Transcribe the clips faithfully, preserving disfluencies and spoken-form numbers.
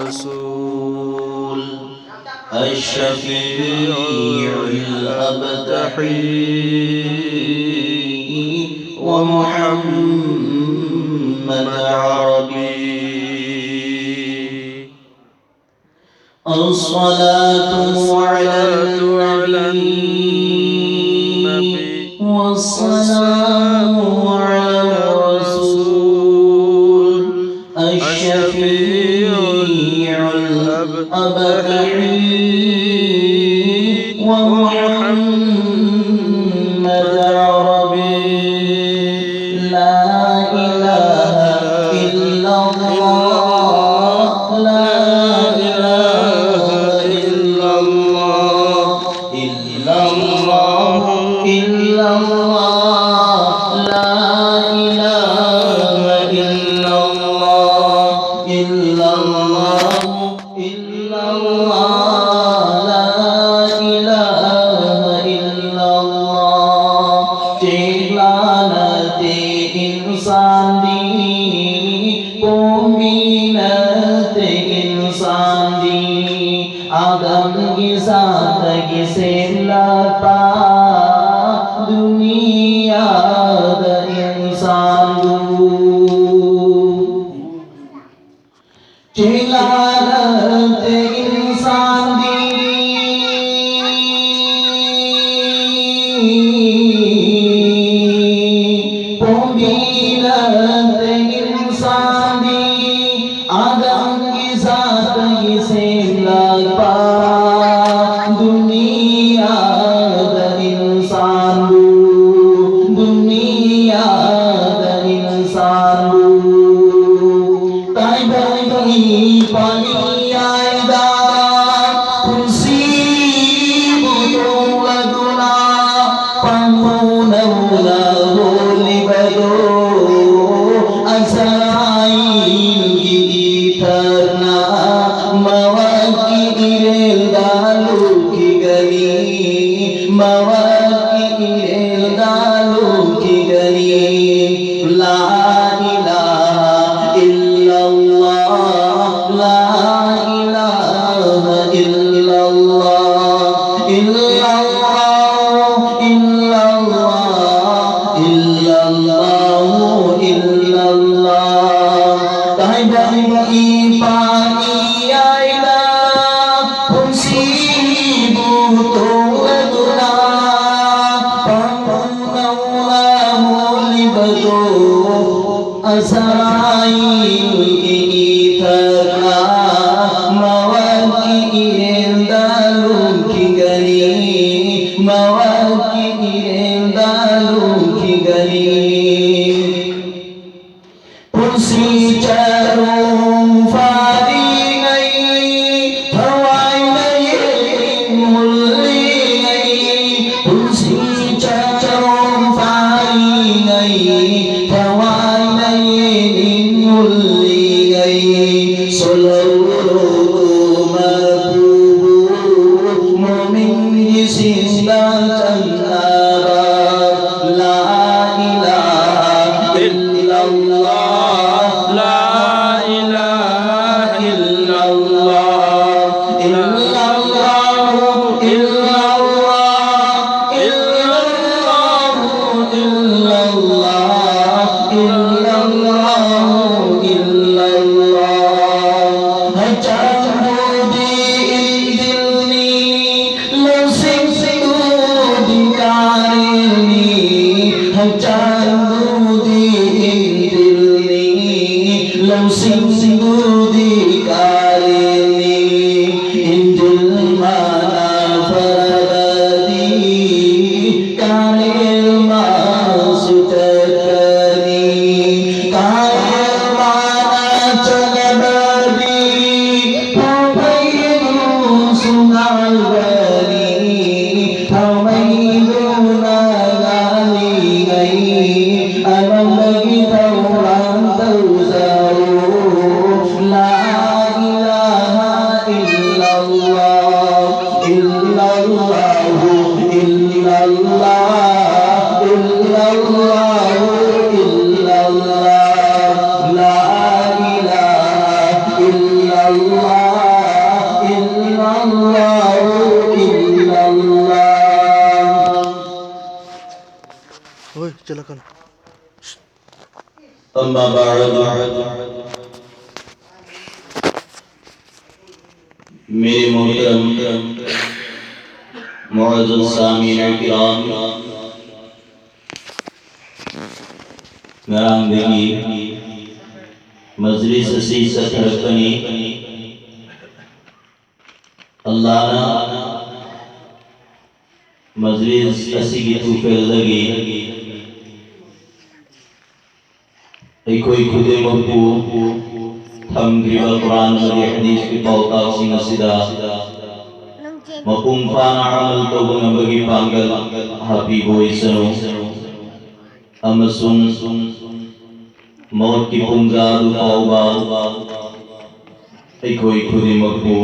الرسول الشفيع الأبتحي ومحمد عربي. الصلاة على النبي والسلام على الرسول الشفيع الأبتحي ومحمد عربي. لا إله إلا الله، لا إله إلا الله، إلا الله، إلا الله، لا إله إلا الله، إلا الله، إلا الله، لا إله إلا الله. ꯆꯦꯛꯂꯥꯅꯠꯇꯦ ꯏꯟꯁꯥꯟꯗꯤ, ꯄꯣꯝꯕꯤꯅꯠꯇꯦ ꯏꯟꯁꯥꯟꯗꯤ꯫ އާދަމްގެ ޒާތަކީ ސެމްލައްޕާ، ދުނިޔާގަ އިންސާންދޫ. ޗެކްލާނަތް އިންސާންދީ، ޕޮނބީނަތް އިންސާންދީ، އާދަމްގެ ޒާތަކީ ސެމްލައްޕާ، ދުނިޔާގަ އިންސާންދޫ، ދުނިޔާގަ އިންސާންދޫ. ތައިބަގީ ޕަނިޔާއިދާ ކުރުސީ ބުތުން ލަދުނާ، ޕަންހޫނަށް ވުނާ ހޯލިބަދޯ، އަޒްރާއީލްގެ އީތަރްނާ، މަވައްކި އިރެއްލާ ލޫކިގަނީ، މަވައްކި އިރެއްލާ ލޫކިގަނީ. ލާ އިލާހަ އިއްލައްލާހު، ꯄꯥꯛꯏ ꯌꯥꯏꯅ ꯄꯨꯟꯁꯤꯕꯨ ꯇꯣꯡꯂꯗꯨꯅ ꯄꯥꯡꯅꯧꯅ ꯍꯣꯜꯂꯤꯕꯗꯣ ꯑꯁꯥꯏꯒꯤ ꯏꯊꯛꯅ ꯃꯋꯥꯒꯤ ꯏꯔꯦꯟꯗ ꯂꯨꯝꯈꯤꯒꯅꯤ, ꯃꯋꯥꯒꯤ ꯏꯔꯦꯟꯗ ꯂꯨꯝꯈꯤꯒꯅꯤ꯫ ꯄꯨꯟꯁꯤ ꯆꯔꯣꯡ ꯐꯥꯔꯤꯉꯩ, ꯊꯋꯥꯏꯅ ꯌꯦꯡ ꯃꯨꯜꯂꯤꯉꯩ, ꯄꯨꯟꯁꯤ ꯆꯔꯣꯡ ꯐꯥꯔꯤꯉꯩ, ꯊꯋꯥꯏꯅ ꯌꯦꯡ ꯃꯨꯜꯂꯤꯉꯩ, ꯁꯣꯜꯍꯧꯔꯣ ꯃꯄꯨꯕꯨ ꯃꯣꯃꯤꯟꯒꯤ ꯁꯤꯡꯗ ꯆꯟꯅꯕ꯫ لا إله إلا الله، لا إله إلا الله، إلا الله، إلا الله، إلا الله، إلا الله، إلا الله، إلا الله. ꯍꯛꯆꯥꯡꯕꯨꯗꯤ ꯏꯟꯖꯤꯜꯅꯤ, ꯂꯧꯁꯤꯡꯗꯨꯗꯤ ꯀꯥꯔꯦꯜꯅꯤ, ꯍꯛꯆꯥꯡꯕꯨꯗꯤ ꯏꯟꯖꯤꯜꯅꯤ, ꯂꯧꯁꯤꯡꯗꯨꯗꯤ ꯀꯥꯔꯦꯜꯅꯤ, ꯏꯟꯖꯤꯜ ꯃꯥꯅ ꯐꯔꯕꯗꯤ ꯀꯥꯔꯦꯜ ꯃꯥꯁꯨ ꯆꯠꯀꯅꯤ, ꯀꯥꯔꯦꯜ ꯃꯥꯅ ꯆꯠꯂꯕꯗꯤ ꯄꯥꯝꯕꯩꯗꯨꯁꯨ ꯉꯥꯜꯒꯅꯤ, ꯊꯥꯎꯃꯩꯗꯨꯅ ꯉꯥꯜꯂꯤꯉꯩ ꯑꯃꯝꯕꯒꯤ ꯊꯧꯔꯥꯡ ꯇꯧꯖꯔꯣ꯫ لا إله إلا الله، إلا الله، إلا الله، إلا الله، إلا الله. لا إله إلا الله، إلا الله، إلا الله. ꯍꯣꯏ, ꯆꯠꯂꯛꯀꯅꯨ꯫ أما بعد، मेरे मोहतरम मुअज़्ज़ज़ सामीईन किराम, ꯉꯔꯥꯡꯗꯒꯤ ꯃꯖꯂꯤꯁ ꯑꯁꯤ ꯆꯠꯊꯔꯛꯄꯅꯤ꯫ ꯑꯜꯂꯥꯍꯅ ꯃꯖꯂꯤꯁ ꯑꯁꯤꯒꯤ ꯊꯨꯐꯦꯜꯗꯒꯤ ꯑꯩꯈꯣꯏ ꯈꯨꯗꯤꯡꯃꯛꯄꯨ ꯊꯝꯈ꯭ꯔꯤꯕ ꯀꯨꯔꯥꯟ ꯑꯃꯗꯤ ꯍꯗꯤꯁꯀꯤ ꯄꯥꯎꯇꯥꯛꯁꯤꯡ ꯑꯁꯤꯗ ꯃꯄꯨꯡ ꯐꯥꯅ ꯑꯃꯜ ꯇꯧꯕ ꯉꯝꯕꯒꯤ ꯄꯥꯡꯒꯜ ꯍꯥꯞꯄꯤꯕ ꯑꯣꯏꯁꯅꯨ, ꯑꯃꯁꯨꯡ ꯃꯧꯠꯀꯤ ꯄꯨꯡꯖꯥ ꯑꯗꯨ ꯐꯥꯎꯕ ꯑꯩꯈꯣꯏ ꯈꯨꯗꯤꯡꯃꯛꯄꯨ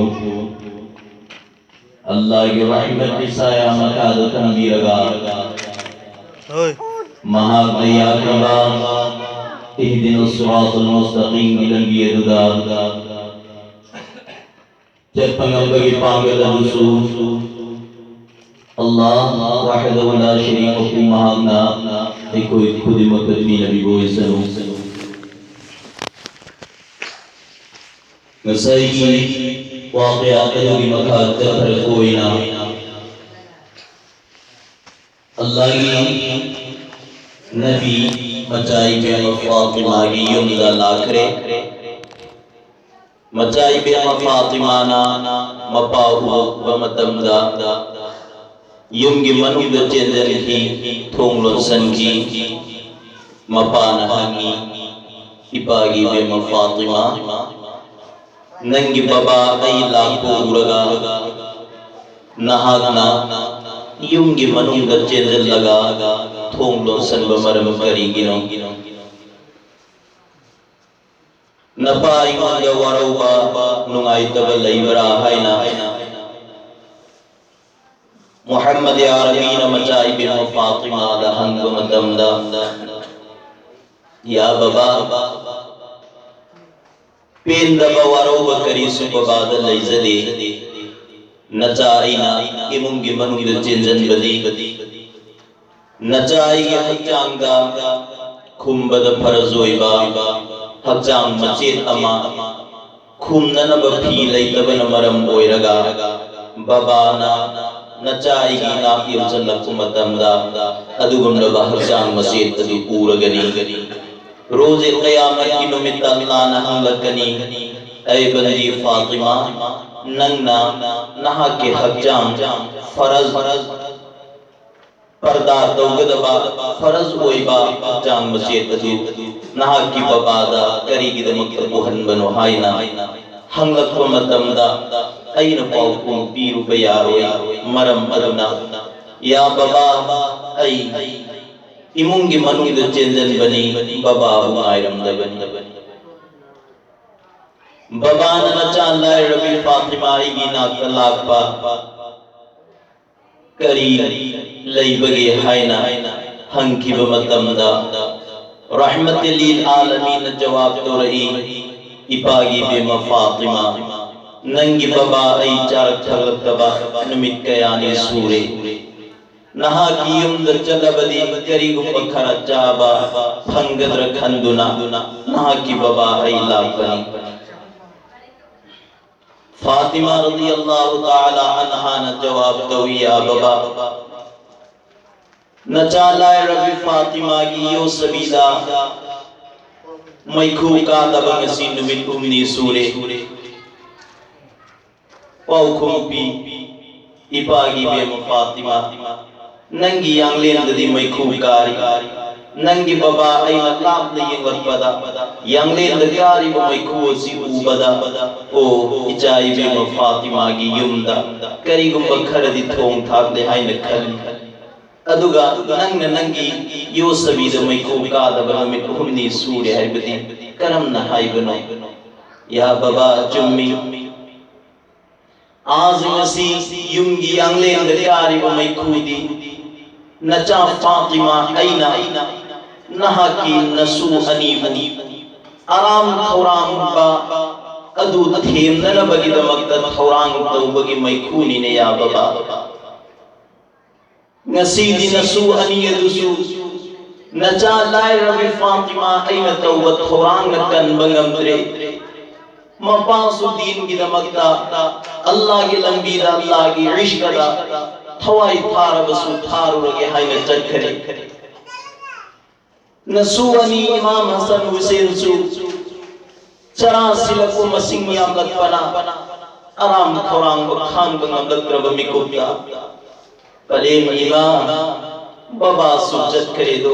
ꯑꯜꯂꯥꯍꯒꯤ ꯔꯍꯃꯠꯀꯤ ꯁꯥꯌꯥ ꯃꯈꯥꯗ ꯊꯝꯕꯤꯔꯒ, ꯍꯣꯏ꯫ ꯃꯍꯥꯛꯅ ꯌꯥꯈ꯭ꯔꯕ ꯏꯍꯗꯤꯅ ꯁꯤꯔꯥꯇꯜ ꯃꯨꯁꯇꯀꯤꯝꯒꯤ ꯂꯝꯕꯤ ꯑꯗꯨꯗ ꯆꯠꯄ ꯉꯝꯕꯒꯤ ꯄꯥꯡꯒꯜ ꯑꯗꯨꯁꯨ ꯑꯜꯂꯥꯍ ꯋꯥꯍꯗꯍꯨ ꯂꯥ ꯁꯔꯤꯀ ꯂꯍꯨ ꯃꯍꯥꯛꯅ ꯑꯩꯈꯣꯏ ꯈꯨꯗꯤꯡꯃꯛꯇ ꯄꯤꯅꯕꯤꯕ ꯑꯣꯏꯁꯅꯨ꯫ ꯉꯁꯥꯏꯒꯤ ꯋꯥꯀꯌꯥ ꯑꯗꯨꯒꯤ ꯃꯈꯥ ꯆꯠꯊꯔꯛꯄ ꯑꯣꯏꯅ ꯑꯜꯂꯥꯍꯒꯤ ꯅꯕꯤ ꯃꯆꯥ ꯏꯕꯦꯝꯃ ꯐꯥꯇꯤꯃꯥꯒꯤ ꯌꯨꯝꯗ ꯂꯥꯛꯈ꯭ꯔꯦ꯫ ꯃꯆꯥ ꯏꯕꯦꯝꯃ ꯐꯥꯇꯤꯃꯥꯅ ꯃꯄꯥ ꯎꯕ ꯃꯇꯝꯗ ꯌꯨꯝꯒꯤ ꯃꯅꯨꯡꯗ ꯆꯦꯟꯖꯟꯈꯤ, ꯊꯣꯡ ꯂꯣꯟꯁꯟꯈꯤ꯫ ꯃꯄꯥꯅ ꯍꯪꯉꯤ, "ꯏꯄꯥꯒꯤ ꯏꯕꯦꯝꯃ ꯐꯥꯇꯤꯃꯥ, ꯅꯪꯒꯤ ꯕꯕꯥ ꯑꯩ ꯂꯥꯛꯄ ꯎꯔꯒ ꯅꯍꯥꯛꯅ ꯌꯨꯝꯒꯤ ꯃꯅꯨꯡꯗ ꯆꯦꯟꯖꯜꯂꯒ ꯊꯣꯡ ꯂꯣꯟꯁꯟꯕ ꯃꯔꯝ ꯀꯔꯤꯒꯤꯅꯣ? ꯅꯄꯥ ꯑꯩꯉꯣꯟꯗ ꯋꯥꯔꯧꯕ, ꯅꯨꯡꯉꯥꯏꯇꯕ ꯂꯩꯕ꯭ꯔꯥ?" ꯍꯥꯏꯅ ꯃꯨꯍꯝꯃꯗ ꯑꯔꯕꯤꯅ ꯃꯆꯥ ꯏꯕꯦꯝꯃ ꯐꯥꯇꯤꯃꯥꯗ ꯍꯪꯕ ꯃꯇꯝꯗ, "ꯌꯥ ꯕꯕꯥ, ꯄꯦꯟꯗꯕ ꯋꯥꯔꯧꯕ ꯀꯔꯤꯁꯨ ꯕꯕꯥꯗ ꯂꯩꯖꯗꯦ꯫ ꯅꯆꯥ ꯑꯩꯅ ꯏꯃꯨꯡꯒꯤ ꯃꯅꯨꯡꯗ ꯆꯦꯟꯖꯟꯕꯗꯤ ꯅꯆꯥ ꯑꯩꯒꯤ ꯍꯛꯆꯥꯡꯗ ꯈꯨꯝꯕꯗ ꯐꯔꯖ ꯑꯣꯏꯕ ꯍꯛꯆꯥꯡ ꯃꯆꯦꯠ ꯑꯃ ꯈꯨꯝꯅꯅꯕ ꯐꯤ ꯂꯩꯇꯕꯅ ꯃꯔꯝ ꯑꯣꯏꯔꯒ ꯕꯕꯥꯅ ꯅꯆꯥ ꯑꯩꯒꯤ ꯏꯅꯥꯛ ꯌꯧꯁꯤꯜꯂꯛꯄ ꯃꯇꯝꯗ ꯑꯗꯨꯒꯨꯝꯂꯕ ꯍꯛꯆꯥꯡ ꯃꯆꯦꯠ ꯑꯗꯨ ꯎꯔꯒꯅꯤ꯫ ꯔꯣꯖꯦ ꯀꯌꯥꯃꯠꯀꯤ ꯅꯨꯃꯤꯠꯇ ꯑꯜꯂꯥꯅ ꯍꯪꯂꯛꯀꯅꯤ, "ꯑꯩ ꯕꯟꯗꯤ ꯐꯥꯇꯤꯃꯥ, ꯅꯪꯅ ꯅꯍꯥꯛꯀꯤ ꯍꯛꯆꯥꯡ ꯐꯔꯖ ꯄꯔꯗꯥ ꯇꯧꯒꯗꯕ ꯐꯔꯖ ꯑꯣꯏꯕ ꯍꯛꯆꯥꯡ ꯃꯆꯦꯠ ꯑꯗꯨ ꯅꯍꯥꯛꯀꯤ ꯕꯕꯥꯗ ꯀꯔꯤꯒꯤꯗꯃꯛꯇ ꯎꯍꯟꯕꯅꯣ?" ꯍꯥꯏꯅ ꯍꯪꯂꯛꯄ ꯃꯇꯝꯗ ꯑꯩꯅ ꯄꯥꯎꯈꯨꯝ ꯄꯤꯔꯨꯕ ꯌꯥꯔꯣꯏ꯫ ꯃꯔꯝ ꯑꯗꯨꯅ, "ꯌꯥ ꯕꯕꯥ, ꯑꯩ ꯏꯃꯨꯡꯒꯤ ꯃꯅꯨꯡꯗ ꯆꯦꯟꯖꯟꯕꯅꯤ, ꯕꯕꯥꯕꯨ ꯉꯥꯏꯔꯝꯗꯕꯅꯤ꯫" ꯕꯕꯥꯅ ꯅꯆꯥ ꯂꯥꯏꯔꯕꯤ ꯐꯥꯇꯤꯃꯥ ꯑꯩꯒꯤ ꯅꯥꯛꯇ ꯂꯥꯛꯄ ꯀꯔꯤ ꯂꯩꯕꯒꯦ ꯍꯥꯏꯅ ꯍꯪꯈꯤꯕ ꯃꯇꯝꯗ, ꯔꯍꯃꯇꯦ ꯂꯤꯜ ꯑꯥꯂꯃꯤꯟꯅ ꯖꯋꯥꯕ ꯇꯧꯔꯛꯏ, "ꯏꯄꯥꯒꯤ ꯏꯕꯦꯝꯃ ꯐꯥꯇꯤꯃꯥ, ꯅꯪꯒꯤ ꯕꯕꯥ ꯑꯩ ꯆꯥꯔꯛ ꯊꯛꯂꯛꯇꯕ ꯅꯨꯃꯤꯠ ꯀꯌꯥꯅꯤ ꯁꯨꯔꯦ꯫ ꯅꯍꯥꯛꯀꯤ ꯌꯨꯝꯗ ꯆꯠꯂꯕꯗꯤ ꯀꯔꯤꯒꯨꯝꯕ ꯈꯔ ꯆꯥꯕ ꯐꯪꯒꯗ꯭ꯔꯥ ꯈꯟꯗꯨꯅ ꯅꯍꯥꯛꯀꯤ ꯕꯕꯥ ꯑꯩ ꯂꯥꯛꯄꯅꯤ꯫" ꯐꯥꯇꯤꯃꯥ ꯔꯗꯤꯌꯜꯂꯥꯍꯨ ꯇꯥꯂꯥ ꯑꯟꯍꯥꯅ ꯖꯋꯥꯕ ꯇꯧꯏ, "ꯌꯥ ꯕꯕꯥ, ꯅꯆꯥ ꯂꯥꯏꯔꯕꯤ ꯐꯥꯇꯤꯃꯥꯒꯤ ꯌꯣꯁꯕꯤꯗ ꯃꯩꯈꯨ ꯀꯥꯗꯕ ꯉꯁꯤ ꯅꯨꯃꯤꯠ ꯍꯨꯝꯅꯤ ꯁꯨꯔꯦ꯫" ꯄꯥꯎꯈꯨꯝ ꯄꯤ, "ꯏꯄꯥꯒꯤ ꯏꯕꯦꯝꯃ ꯐꯥꯇꯤꯃꯥ, ꯅꯪꯒꯤ ꯌꯥꯡꯂꯦꯟꯗꯗꯤ ꯃꯩꯈꯨ ꯀꯥꯔꯤ꯫ ꯅꯪꯒꯤ ꯕꯕꯥ ꯑꯩꯅ ꯂꯥꯞꯅ ꯌꯦꯡꯂꯛꯄꯗ, ꯌꯥꯡꯂꯦꯟꯗ ꯀꯥꯔꯤꯕ ꯃꯩꯈꯨ ꯑꯁꯤ ꯎꯕꯗ, ꯑꯣ, ꯏꯆꯥ ꯏꯕꯦꯝꯃ ꯐꯥꯇꯤꯃꯥꯒꯤ ꯌꯨꯝꯗ ꯀꯔꯤꯒꯨꯝꯕ ꯈꯔꯗꯤ ꯊꯣꯡ ꯊꯥꯛꯂꯦ ꯍꯥꯏꯅ ꯈꯜꯂꯤ꯫ ꯑꯗꯨꯒ ꯅꯪꯅ ꯅꯪꯒꯤ ꯌꯣꯁꯕꯤꯗ ꯃꯩꯈꯨ ꯀꯥꯗꯕ ꯅꯨꯃꯤꯠ ꯍꯨꯝꯅꯤ ꯁꯨꯔꯦ ꯍꯥꯏꯕꯗꯤ ꯀꯔꯝꯅ ꯍꯥꯏꯕꯅꯣ?" "ꯌꯥ ꯕꯕꯥ, ꯆꯨꯝꯃꯤ꯫ ꯑꯥꯖ ꯉꯁꯤ ꯌꯨꯝꯒꯤ ꯌꯥꯡꯂꯦꯟꯗ ꯀꯥꯔꯤꯕ ꯃꯩꯈꯨꯗꯤ ꯅꯆꯥ ꯐꯥꯇꯤꯃꯥ ꯑꯩꯅ ꯅꯍꯥꯛꯀꯤ ꯅꯁꯨ ꯑꯅꯤꯕꯨ ꯑꯔꯥꯝ ꯈꯧꯔꯥꯡꯕ ꯑꯗꯨ ꯊꯦꯝꯅꯅꯕꯒꯤꯗꯃꯛꯇ ꯊꯧꯔꯥꯡ ꯇꯧꯕꯒꯤ ꯃꯩꯈꯨꯅꯤꯅꯦ, ꯌꯥ ꯕꯕꯥ꯫ ꯉꯁꯤꯗꯤ ꯅꯁꯨ ꯑꯅꯤ ꯑꯗꯨꯁꯨ ꯅꯆꯥ ꯂꯥꯏꯔꯕꯤ ꯐꯥꯇꯤꯃꯥ ꯑꯩꯅ ꯇꯧꯕ ꯊꯧꯔꯥꯡꯅ ꯀꯟꯕ ꯉꯝꯗ꯭ꯔꯦ꯫ ꯃꯄꯥꯁꯨ ꯗꯤꯟꯒꯤꯗꯃꯛꯇ, ꯑꯜꯂꯥꯍꯒꯤ ꯂꯝꯕꯤꯗ, ꯑꯜꯂꯥꯍꯒꯤ ꯏꯁ꯭ꯛꯗ ꯊꯋꯥꯏ ꯊꯥꯔꯕꯁꯨ ꯊꯥꯔꯨꯔꯒꯦ ꯍꯥꯏꯅ ꯆꯠꯈ꯭ꯔꯦ꯫ ꯅꯁꯨ ꯑꯅꯤ ꯏꯃꯥꯝ ꯍꯁꯟ ꯍꯨꯁꯦꯟꯁꯨ ꯆꯔꯥ ꯁꯤꯜꯂꯛꯄ ꯃꯁꯤꯡ ꯌꯥꯝꯂꯛꯄꯅ ꯑꯔꯥꯝ ꯈꯧꯔꯥꯡꯕ ꯈꯥꯡꯕ ꯉꯝꯂꯛꯇ꯭ꯔꯕ ꯃꯤꯀꯨꯞꯇ ꯄꯂꯦꯝ ꯏꯃꯥ ꯕꯕꯥꯁꯨ ꯆꯠꯈ꯭ꯔꯦꯗꯣ꯫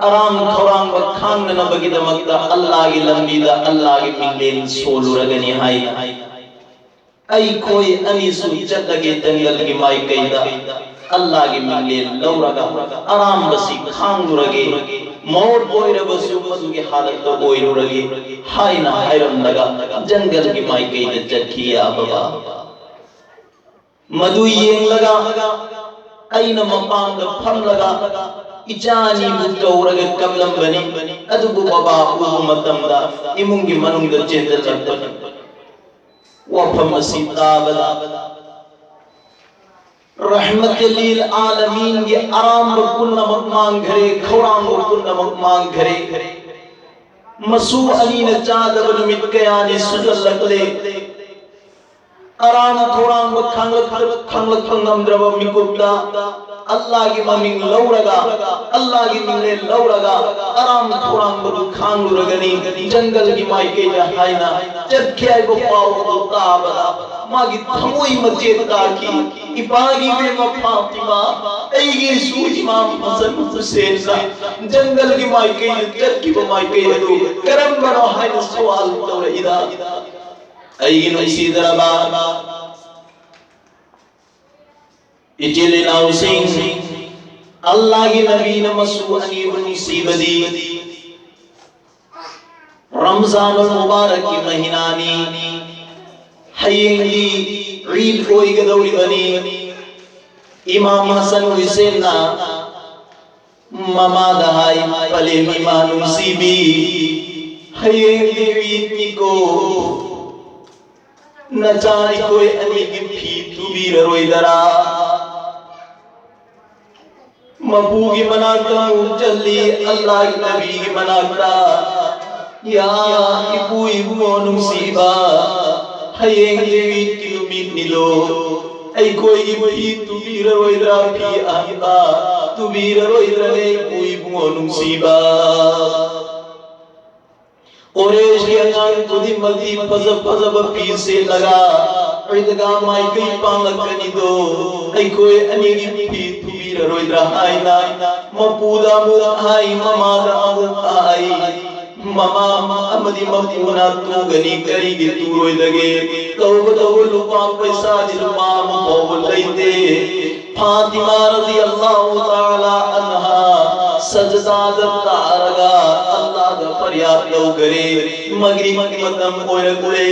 ꯑꯔꯥꯝ ꯈꯧꯔꯥꯡꯕ ꯈꯥꯡꯅꯅꯕꯒꯤꯗꯃꯛꯇ ꯑꯜꯂꯥꯍꯒꯤ ꯂꯝꯕꯤꯗ ꯑꯜꯂꯥꯍꯒꯤ ꯃꯤꯡꯂꯦꯟ ꯁꯣꯜꯂꯨꯔꯒꯅꯤ ꯍꯥꯏ꯫ ꯑꯩꯈꯣꯏ ꯑꯅꯤꯁꯨ ꯆꯠꯂꯒꯦ ꯖꯪꯒꯜꯒꯤ ꯃꯥꯏꯀꯩꯗ, ꯑꯜꯂꯥꯍꯒꯤ ꯃꯤꯡꯂꯦꯟ ꯂꯧꯔꯒ ꯑꯔꯥꯝꯕꯁꯤ ꯈꯥꯡꯂꯨꯔꯒꯦ, ꯃꯧꯠ ꯑꯣꯏꯔꯕꯁꯨ ꯃꯗꯨꯒꯤ ꯍꯥꯂꯠꯇ ꯑꯣꯏꯔꯨꯔꯒꯦ ꯍꯥꯏꯅ ꯍꯥꯏꯔꯝꯂꯒ ꯖꯪꯒꯜꯒꯤ ꯃꯥꯏꯀꯩꯗ ꯆꯠꯈꯤ ꯌꯥ ꯕꯕꯥ꯫ ꯃꯗꯨ ꯌꯦꯡꯂꯒ ꯑꯩꯅ ꯃꯄꯥꯟꯗ ꯐꯝꯂꯒ ꯏꯆꯥ ꯑꯅꯤꯕꯨ ꯀꯧꯔꯒ ꯀꯞꯂꯝꯕꯅꯤ꯫ ꯑꯗꯨꯕꯨ ꯕꯕꯥ ꯎꯕ ꯃꯇꯝꯗ ꯏꯃꯨꯡꯒꯤ ꯃꯅꯨꯡꯗ ꯆꯦꯟꯁꯤꯜꯂꯛꯄꯅꯤ꯫ ꯋꯥꯐꯝ ꯑꯁꯤ ꯇꯥꯕꯗ ꯔꯍꯃꯇ ꯂꯤꯜ ꯑꯥꯂꯃꯤꯟꯒꯤ ꯑꯔꯥꯝꯕ ꯄꯨꯝꯅꯃꯛ ꯃꯥꯡꯈ꯭ꯔꯦ, ꯈꯧꯔꯥꯡꯕ ꯄꯨꯝꯅꯃꯛ ꯃꯥꯡꯈ꯭ꯔꯦ꯫ ꯃꯁꯨ ꯑꯅꯤꯅ ꯆꯥꯗꯕ ꯅꯨꯃꯤꯠ ꯀꯌꯥꯅꯤ ꯁꯨꯖꯜꯂꯛꯂꯦ꯫ ꯑꯔꯥꯝ ꯈꯧꯔꯥꯡꯕ ꯈꯥꯡꯂꯛ-, ꯈꯥꯡꯂꯛꯄ ꯉꯝꯗ꯭ꯔꯕ ꯃꯤꯀꯨꯞꯇ ꯑꯜꯂꯥꯍꯒꯤ ꯃꯃꯤꯡ ꯂꯧꯔꯒ, ꯑꯜꯂꯥꯍꯒꯤ ꯃꯤꯡꯂꯦꯟ ꯂꯧꯔꯒ ꯑꯔꯥꯝ ꯈꯧꯔꯥꯡꯕꯗꯨ ꯈꯥꯡꯂꯨꯔꯒꯅꯤ ꯖꯪꯒꯜꯒꯤ ꯃꯥꯏꯀꯩꯗ ꯍꯥꯏꯅ ꯆꯠꯈꯤ ꯍꯥꯏꯕ ꯄꯥꯎ ꯑꯗꯨ ꯇꯥꯕꯗ ꯃꯥꯒꯤ ꯊꯃꯣꯏ ꯃꯆꯦꯠ ꯇꯥꯈꯤ꯫ ꯏꯄꯥꯒꯤ ꯏꯕꯦꯝꯃ ꯐꯥꯇꯤꯃꯥ, ꯑꯩꯒꯤꯁꯨ ꯏꯃꯥꯝ ꯍꯁꯟ ꯍꯨꯁꯦꯟꯅ ꯖꯪꯒꯜꯒꯤ ꯃꯥꯏꯀꯩꯗ ꯆꯠꯈꯤꯕ ꯃꯥꯏꯀꯩ ꯑꯗꯨ ꯀꯔꯝꯕꯅꯣ ꯍꯥꯏꯅ ꯁꯋꯥꯜ ꯇꯧꯔꯛꯏꯗ꯫ ꯑꯩꯒꯤ ꯅꯨꯡꯁꯤꯗ꯭ꯔꯕ ꯏꯆꯤꯜ ꯏꯅꯥꯎꯁꯤꯡ, ꯑꯜꯂꯥꯍꯒꯤ ꯅꯕꯤꯅ ꯃꯁꯨ ꯑꯅꯤꯕꯨ ꯅꯨꯡꯁꯤꯕꯗꯤ ꯔꯝꯖꯥꯅꯨꯜ ꯃꯨꯕꯥꯔꯛꯀꯤ ꯃꯍꯤꯅꯥꯅꯤ꯫ ꯍꯌꯦꯡꯗꯤ ꯏꯗ ꯑꯣꯏꯒꯗꯧꯔꯤꯕꯅꯤ꯫ ꯏꯃꯥꯝ ꯍꯁꯟ ꯍꯨꯁꯦꯟꯅ ꯃꯃꯥꯗ ꯍꯥꯏ, "ꯄꯂꯦꯝ ꯏꯃꯥ ꯅꯨꯡꯁꯤꯕꯤ, ꯍꯌꯦꯡꯗꯤ ꯏꯗꯅꯤꯀꯣ, ꯅꯆꯥ ꯑꯩꯈꯣꯏ ꯑꯅꯤꯒꯤ ꯐꯤ ꯇꯨꯕꯤꯔꯔꯣꯏꯗꯔꯥ?" ꯃꯄꯨꯒꯤ ꯃꯅꯥꯛꯇ ꯑꯃꯨꯛ ꯆꯠꯂꯤ, ꯑꯜꯂꯥꯍꯒꯤ ꯅꯕꯤꯒꯤ ꯃꯅꯥꯛꯇ꯫ ꯌꯥ, ꯏꯄꯨ ꯏꯕꯨꯡꯉꯣ ꯅꯨꯡꯁꯤꯕ, ꯍꯌꯦꯡꯗꯤ ꯏꯗꯀꯤ ꯅꯨꯃꯤꯠꯅꯤꯗꯣ, ꯑꯩꯈꯣꯏꯒꯤ ꯐꯤ ꯇꯨꯕꯤꯔꯔꯣꯏꯗ꯭ꯔꯥ? ꯐꯤ ꯑꯍꯟꯕ ꯇꯨꯕꯤꯔꯔꯣꯏꯗ꯭ꯔꯅꯦ, ꯏꯄꯨ ꯏꯕꯨꯡꯉꯣ ꯅꯨꯡꯁꯤꯕ? ꯀꯣꯔꯦꯁꯀꯤ ꯑꯉꯥꯡ ꯈꯨꯗꯤꯡꯃꯛꯇꯤ ꯐꯖ ꯐꯖꯕ ꯐꯤ ꯁꯦꯠꯂꯒ ꯏꯗꯒꯥ ꯃꯥꯏꯀꯩ ꯄꯥꯡꯂꯛꯀꯅꯤꯗꯣ, ꯑꯩꯈꯣꯏ ꯑꯅꯤꯒꯤ ꯐꯤ ꯇꯨꯕꯤꯔꯔꯣꯏꯗ꯭ꯔꯥ ꯍꯥꯏꯅ ꯃꯄꯨꯗ ꯑꯃꯨꯛ ꯍꯥꯏ, ꯃꯃꯥꯗ ꯑꯃꯨꯛ ꯍꯥꯏ꯫ ꯃꯃꯥ ꯑꯃꯗꯤ ꯃꯄꯨꯅ ꯇꯨꯒꯅꯤ, ꯀꯔꯤꯒꯤ ꯇꯨꯔꯣꯏꯗꯒꯦ? ꯇꯧꯕꯇꯕꯨ ꯂꯨꯄꯥ ꯄꯩꯁꯥꯗꯤ ꯂꯨꯄꯥ ꯑꯃ ꯐꯥꯎꯕ ꯂꯩꯇꯦ꯫ ꯐꯥꯇꯤꯃꯥ ꯔꯗꯤꯌꯜꯂꯥꯍꯨ ꯇꯥꯂꯥ ꯑꯟꯍꯥ ꯁꯖꯗꯥꯗ ꯇꯥꯔꯒ ꯑꯜꯂꯥꯍꯗ ꯐꯔꯤꯌꯥꯗ ꯇꯧꯈꯔꯦ꯫ ꯃꯒ꯭ꯔꯤꯕꯀꯤ ꯃꯇꯝ ꯑꯣꯏꯔꯛꯂꯦ,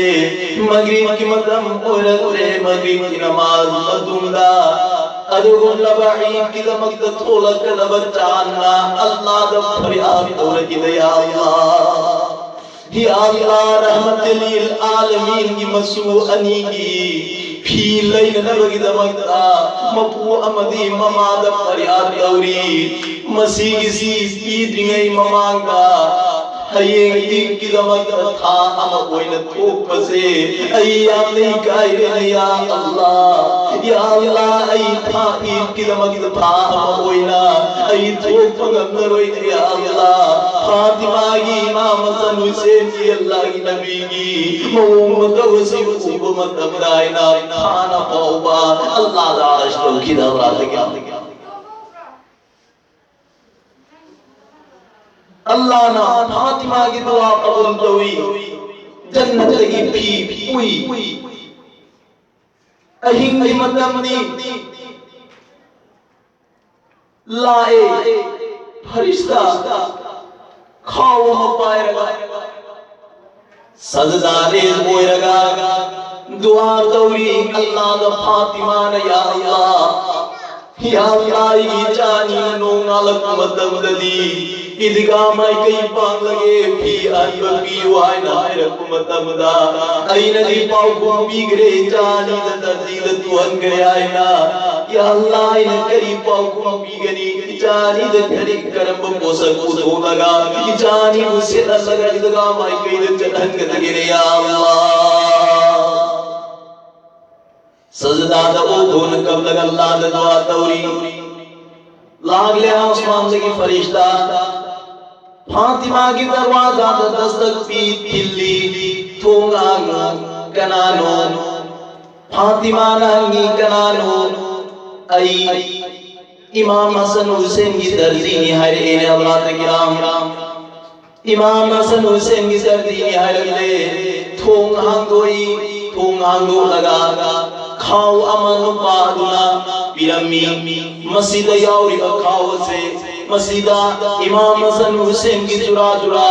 ꯃꯒ꯭ꯔꯤꯕꯀꯤ ꯃꯇꯝ ꯑꯣꯏꯔꯛꯂꯦ, ꯃꯒ꯭ꯔꯤꯕꯀꯤ ꯅꯃꯥꯖ ꯃꯇꯨꯡꯗ ꯑꯗꯨꯒꯨꯝꯂꯕ ꯏꯗꯀꯤꯗꯃꯛꯇ ꯊꯣꯛꯂꯛꯀꯗꯕ ꯆꯥꯟꯅ ꯑꯜꯂꯥꯍꯗ ꯐꯔꯤꯌꯥꯗ ꯇꯧꯔꯛꯏꯗ, ꯌꯥ ꯑꯜꯂꯥꯍ, ꯌꯥ ꯑꯜꯂꯥꯍ, ꯔꯍꯃꯇꯨꯜ ꯂꯤꯜ ꯑꯥꯂꯃꯤꯟꯒꯤ ꯃꯆꯨ ꯑꯅꯤꯒꯤ ꯐꯤ ꯂꯩꯅꯅꯕꯒꯤꯗꯃꯛꯇ ꯃꯄꯨ ꯑꯃꯗꯤ ꯃꯃꯥꯗ ꯐꯔꯤꯌꯥꯗ ꯇꯧꯔꯤ꯫ ꯃꯁꯤꯒꯤꯁꯤ ꯄꯤꯗ꯭ꯔꯤꯉꯩ ꯃꯃꯥꯡꯗ ꯍꯌꯦꯡ ꯏꯗꯀꯤꯗꯃꯛꯇ ꯊꯥ ꯑꯃ ꯑꯣꯏꯅ ꯊꯣꯛꯄꯁꯦ ꯑꯩ ꯌꯥꯝꯅ ꯏꯀꯥꯏꯔꯦꯅꯦ, ꯌꯥ ꯑꯜꯂꯥꯍ꯫ ꯌꯥ ꯑꯜꯂꯥꯍ, ꯑꯩ ꯊꯥ ꯏꯗꯀꯤꯗꯃꯛꯇ ꯊꯥ ꯑꯃ ꯑꯣꯏꯅ ꯑꯩ ꯊꯣꯛꯄ ꯉꯝꯂꯔꯣꯏꯅꯦ, ꯌꯥ ꯑꯜꯂꯥꯍ꯫ ꯐꯥꯇꯤꯃꯥꯒꯤ ꯏꯃꯥ ꯃꯆꯟ ꯍꯨꯁꯦꯟꯒꯤ ꯑꯜꯂꯥꯍꯒꯤ ꯅꯕꯤꯒꯤ ꯃꯑꯣꯡ ꯃꯇꯧ ꯑꯁꯤ ꯎꯕ ꯃꯇꯝꯗ ꯑꯩꯅ ꯊꯥꯅ ꯐꯥꯎꯕ ꯑꯜꯂꯥꯍꯗ ꯑꯔꯖ ꯇꯧꯈꯤꯗꯕ꯭ꯔꯥ? ꯑꯜꯂꯥꯍꯅ ꯐꯥꯇꯤꯃꯥꯒꯤ ꯗꯨꯋꯥ ꯀꯕꯨꯜ ꯇꯧꯏ, ꯖꯟꯅꯠꯇꯒꯤ ꯐꯤ ꯄꯨꯏ꯫ ꯑꯍꯤꯡꯒꯤ ꯃꯇꯝꯅꯤ, ꯂꯥꯛꯑꯦ ꯐꯔꯤꯁꯇꯥ ꯈꯥꯎ ꯑꯃ ꯄꯥꯏꯔꯒ꯫ ꯁꯖꯗꯥ ꯔꯦꯁ ꯑꯣꯏꯔꯒ ꯗꯨꯋꯥ ꯇꯧꯔꯤ ꯑꯜꯂꯥꯍꯗ ꯐꯥꯇꯤꯃꯥꯅ, ꯌꯥ ꯑꯜꯂꯥꯍ, ꯌꯥ ꯑꯜꯂꯥꯍ, ꯑꯩꯒꯤ ꯏꯆꯥ ꯑꯅꯤꯅ ꯅꯣꯡꯉꯥꯜꯂꯛꯄ ꯃꯇꯝꯗꯗꯤ "ꯏꯗꯤꯒꯥ ꯃꯥꯏꯀꯩ ꯄꯥꯡꯂꯒꯦ, ꯐꯤ ꯑꯍꯟꯕ ꯄꯤꯌꯨ" ꯍꯥꯏꯅ ꯍꯥꯏꯔꯛꯄ ꯃꯇꯝꯗ, ꯑꯩꯅꯗꯤ ꯄꯥꯎꯈꯨꯝ ꯄꯤꯈ꯭ꯔꯦ, "ꯏꯆꯥ ꯑꯅꯤꯗ ꯗꯔꯖꯤꯗ ꯇꯨꯍꯟꯈ꯭ꯔꯦ" ꯍꯥꯏꯅ꯫ ꯌꯥ ꯑꯜꯂꯥ, ꯑꯩꯅ ꯀꯔꯤ ꯄꯥꯎꯈꯨꯝ ꯄꯤꯒꯅꯤ? ꯏꯆꯥ ꯑꯅꯤꯗ ꯀꯔꯤ, ꯀꯔꯝꯕ ꯄꯣꯠꯁꯛ ꯄꯨꯊꯣꯛꯂꯒ ꯏꯆꯥ ꯑꯅꯤꯕꯨ ꯁꯦꯠꯍꯜꯂꯒ ꯏꯗꯤꯒꯥ ꯃꯥꯏꯀꯩꯗ ꯆꯠꯍꯟꯒꯗꯒꯦꯅꯦ, ꯌꯥ ꯑꯜꯂꯥ? ꯁꯖꯗꯥꯗ ꯑꯣꯟꯊꯣꯛꯅ ꯀꯞꯂꯒ ꯑꯜꯂꯥꯗ ꯗꯨꯋꯥ ꯇꯧꯔꯤ꯫ ꯂꯥꯛꯂꯦ ꯑꯁꯃꯥꯟꯗꯒꯤ ꯐꯔꯤꯁꯇꯥ꯫ ꯐꯥꯇꯤꯃꯥꯒꯤ ꯗꯔꯋꯥꯖꯥꯗ ꯗꯁꯇꯛ ꯄꯤ, ꯊꯤꯜꯂꯤ꯫ "ꯊꯣꯡ ꯍꯥꯡꯉꯨ, ꯀꯅꯥꯅꯣ?" ꯐꯥꯇꯤꯃꯥꯅ ꯍꯪꯉꯤ, "ꯀꯅꯥꯅꯣ?" "ꯑꯩ ꯏꯃꯥꯝ ꯍꯁꯟ ꯍꯨꯁꯦꯟꯒꯤ ꯗꯔꯖꯤꯅꯤ" ꯍꯥꯏꯔꯛꯑꯦꯅꯦ, ꯍꯖꯔꯥꯠ ꯀꯤꯔꯥꯝ꯫ ꯏꯃꯥꯝ ꯍꯁꯟ ꯍꯨꯁꯦꯟꯒꯤ ꯗꯔꯖꯤꯅꯤ ꯍꯥꯏꯔꯛꯂꯦ꯫ ꯊꯣꯡ ꯍꯥꯡꯗꯣꯛꯏ, ꯊꯣꯡ ꯍꯥꯡꯗꯣꯛꯂꯒ ꯈꯥꯎ ꯑꯃ ꯅꯨꯄꯥ ꯑꯗꯨꯅ ꯄꯤꯔꯝꯃꯤ꯫ ꯃꯁꯤꯗ ꯌꯥꯎꯔꯤꯕ ꯈꯥꯎ ꯑꯁꯦ, ꯃꯁꯤꯗ ꯏꯃꯥꯝ ꯍꯁꯟ ꯍꯨꯁꯦꯟꯒꯤ ꯖꯨꯔꯥ ꯖꯨꯔꯥ,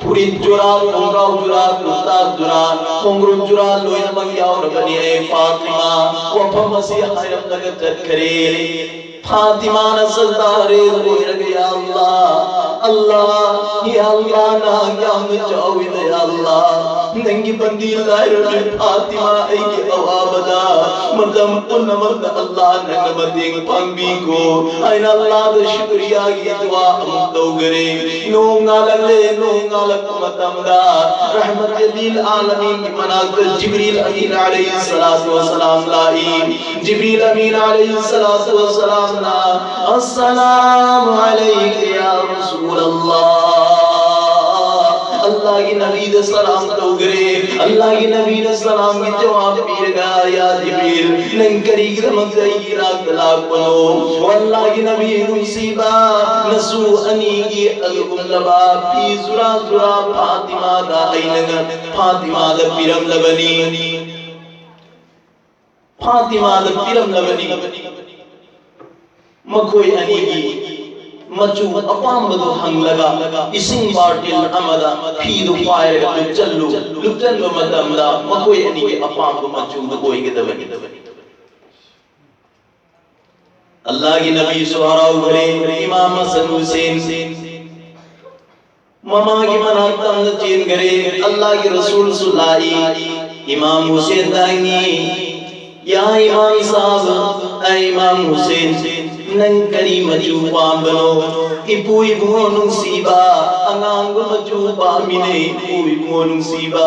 ꯐꯨꯔꯤꯠ ꯖꯨꯔꯥ, ꯈꯣꯡꯒ꯭ꯔꯥꯎ ꯖꯨꯔꯥ, ꯀꯨꯔꯇꯥ ꯖꯨꯔꯥ, ꯈꯣꯡꯒ꯭ꯔꯨꯝ ꯖꯨꯔꯥ ꯂꯣꯏꯅꯃꯛ ꯌꯥꯎꯔꯕꯅꯤ꯫ ꯑꯦ ꯐꯥꯇꯤꯃꯥ, ꯋꯥꯐꯝ ꯑꯁꯤ ꯍꯥꯏꯔꯝꯂꯒ ꯆꯠꯈ꯭ꯔꯦ꯫ ꯐꯥꯇꯤꯃꯥꯅ ꯁꯖꯗꯥ ꯍꯣꯏꯔꯒ, "ꯌꯥ ꯑꯜꯂꯥ, ꯑꯜꯂꯥ, ꯌꯥ ꯑꯜꯂꯥ, ꯅꯍꯥꯛ ꯌꯥꯝꯅ ꯆꯥꯎꯏꯗ, ꯌꯥ ꯑꯜꯂꯥ꯫ ꯅꯪꯒꯤ ꯕꯟꯗꯤ ꯂꯥꯏꯔꯕꯤ ꯐꯥꯇꯤꯃꯥ ꯑꯩꯒꯤ ꯑꯋꯥꯕꯗ ꯃꯇꯝ ꯄꯨꯝꯅꯃꯛꯇ ꯑꯜꯂꯥ ꯅꯪꯅ ꯃꯇꯦꯡ ꯄꯥꯡꯕꯤꯀꯣ" ꯍꯥꯏꯅ ꯑꯜꯂꯥꯗ ꯁꯨꯀ꯭ꯔꯤꯌꯥꯒꯤ ꯗꯨꯋꯥ ꯑꯃꯨꯛ ꯇꯧꯈꯔꯦ꯫ ꯅꯣꯡ ꯉꯥꯜꯂꯛꯂꯦ, ꯅꯣꯡ ꯉꯥꯜꯂꯛꯄ ꯃꯇꯝꯗ ꯔꯍꯃꯠ ꯂꯤꯜ ꯑꯥꯂꯃꯤꯟꯒꯤ ꯃꯅꯥꯛꯇ ꯖꯤꯕ꯭ꯔꯤꯜ ꯑꯃꯤꯟ ꯑꯂꯩꯍꯤ ꯁꯂꯥꯇꯨ ꯋꯁꯁꯂꯥꯝ ꯂꯥꯛꯏ꯫ ꯖꯤꯕ꯭ꯔꯤꯜ ꯑꯃꯤꯟ ꯑꯂꯩꯍꯤ ꯁꯂꯥꯇꯨ ꯋꯁꯁꯂꯥꯝꯅ, "ꯑꯁꯁꯂꯥꯃꯨ ꯑꯂꯩꯀ ꯌꯥ ꯔꯁꯨꯂꯜꯂꯥꯍ"꯫ ꯑꯜꯂꯥꯍꯒꯤ ꯅꯕꯤꯗ ꯁꯂꯥꯝ ꯇꯧꯈ꯭ꯔꯦ꯫ ꯑꯜꯂꯥꯍꯒꯤ ꯅꯕꯤꯅ ꯁꯂꯥꯝꯒꯤ ꯖꯋꯥꯕ ꯄꯤꯔꯒ, "ꯌꯥ ꯖꯤꯕ꯭ꯔꯤꯜ, ꯅꯪ ꯀꯔꯤꯒꯤꯗꯃꯛꯇ ꯑꯩꯒꯤ ꯏꯅꯥꯛꯇ ꯂꯥꯛꯄꯅꯣ?" ꯑꯣ ꯑꯜꯂꯥꯍꯒꯤ ꯅꯕꯤ ꯅꯨꯡꯁꯤꯕ, ꯅꯁꯨ ꯑꯅꯤꯒꯤ ꯑꯗꯨꯒꯨꯝꯂꯕ ꯐꯤ ꯖꯨꯔꯥ ꯖꯨꯔꯥ ꯐꯥꯇꯤꯃꯥꯗ ꯑꯩꯅ ꯉ-, ꯐꯥꯇꯤꯃꯥꯗ ꯄꯤꯔꯝꯂꯕꯅꯤ꯫ ꯐꯥꯇꯤꯃꯥꯗ ꯄꯤꯔꯝꯂꯕꯅꯤ꯫ ꯃꯈꯣꯏ ꯑꯅꯤꯒꯤ ꯃꯆꯨ ꯑꯄꯥꯝꯕꯗꯨ ꯍꯪꯂꯒ ꯏꯁꯤꯡ ꯕꯥꯔꯇꯤꯜ ꯑꯃꯗ ꯐꯤꯗꯨ ꯄꯥꯏꯔꯒ ꯂꯨꯞꯆꯜꯂꯨ꯫ ꯂꯨꯞꯆꯟꯕ ꯃꯇꯝꯗ ꯃꯈꯣꯏ ꯑꯅꯤꯒꯤ ꯑꯄꯥꯝꯕ ꯃꯆꯨꯗꯨ ꯑꯣꯏꯒꯗꯕꯅꯤ꯫ ꯑꯜꯂꯥꯍꯒꯤ ꯅꯕꯤꯁꯨ ꯍꯔꯥꯎꯈ꯭ꯔꯦ, ꯏꯃꯥꯝ ꯍꯁꯟ ꯍꯨꯁꯦꯟ ꯃꯃꯥꯒꯤ ꯃꯅꯥꯛꯇ ꯑꯃꯅ ꯆꯦꯟꯈꯔꯦ꯫ ꯑꯜꯂꯥꯍꯒꯤ ꯔꯁꯨꯜꯁꯨ ꯂꯥꯛꯏ꯫ ꯏꯃꯥꯝ ꯍꯨꯁꯦꯟꯗ ꯍꯪꯉꯤ, "ꯌꯥ ꯏꯃꯥꯝ ꯁꯥꯍꯕ, ꯑꯩ ꯏꯃꯥꯝ ꯍꯨꯁꯦꯟ, ꯅꯪ ꯀꯔꯤ ꯃꯆꯨ ꯄꯥꯝꯕꯅꯣ?" "ꯏꯄꯨ ꯏꯕꯨꯡꯉꯣ ꯅꯨꯡꯁꯤꯕ, ꯑꯉꯥꯡꯕ ꯃꯆꯨ ꯄꯥꯝꯃꯤꯅꯦ, ꯏꯄꯨ ꯏꯕꯨꯡꯉꯣ ꯅꯨꯡꯁꯤꯕ"꯫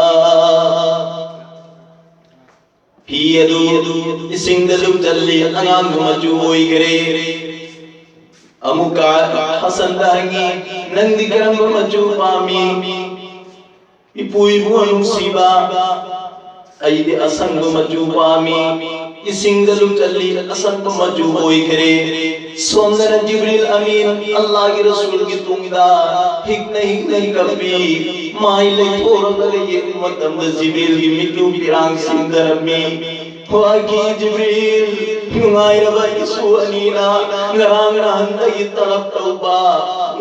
ꯐꯤ ꯑꯗꯨ ꯏꯁꯤꯡꯗ ꯂꯨꯞꯆꯜꯂꯤ, ꯑꯉꯥꯡꯕ ꯃꯆꯨ ꯑꯣꯏꯈ꯭ꯔꯦ꯫ ꯑꯃꯨꯛꯀ ꯍꯁꯟꯗ ꯍꯪꯉꯤ, "ꯅꯪꯗꯤ ꯀꯔꯝꯕ ꯃꯆꯨ ꯄꯥꯝꯃꯤ?" "ꯏꯄꯨ ꯏꯕꯨꯡꯉꯣ ꯅꯨꯡꯁꯤꯕ, ꯑꯩꯗꯤ ꯑꯁꯪꯕ ꯃꯆꯨ ꯄꯥꯝꯃꯤ"꯫ ꯏꯁꯤꯡꯗ ꯂꯨꯞꯆꯜꯂꯤ, ꯑꯁꯪꯕ ꯃꯆꯨ ꯑꯣꯏꯈ꯭ꯔꯦ꯫ ꯁꯣꯝꯗꯅ ꯖꯤꯕ꯭ꯔꯤꯜ ꯑꯃꯤꯟ, ꯑꯜꯂꯥꯍꯒꯤ ꯔꯁꯨꯜꯒꯤ ꯇꯨꯡꯗ ꯍꯤꯛꯅ ꯍꯤꯛꯅ ꯀꯞꯄꯤ꯫ ꯃꯥꯏ ꯂꯩꯊꯣꯔꯝꯂꯒ ꯌꯦꯡꯕ ꯃꯇꯝꯗ ꯖꯤꯕ꯭ꯔꯤꯜꯒꯤ ꯃꯤꯠꯇꯨ ꯄꯤꯔꯥꯡ ꯁꯤꯟꯗꯔꯝꯃꯤ꯫ ꯍꯣ ꯑꯩꯒꯤ ꯖꯤꯕ꯭ꯔꯤꯜ, ꯅꯨꯡꯉꯥꯏꯔꯕ ꯏꯁꯨ ꯑꯅꯤꯅ ꯉꯔꯥꯡ ꯅꯍꯥꯟꯗꯒꯤ ꯇꯂꯞ ꯇꯧꯕ,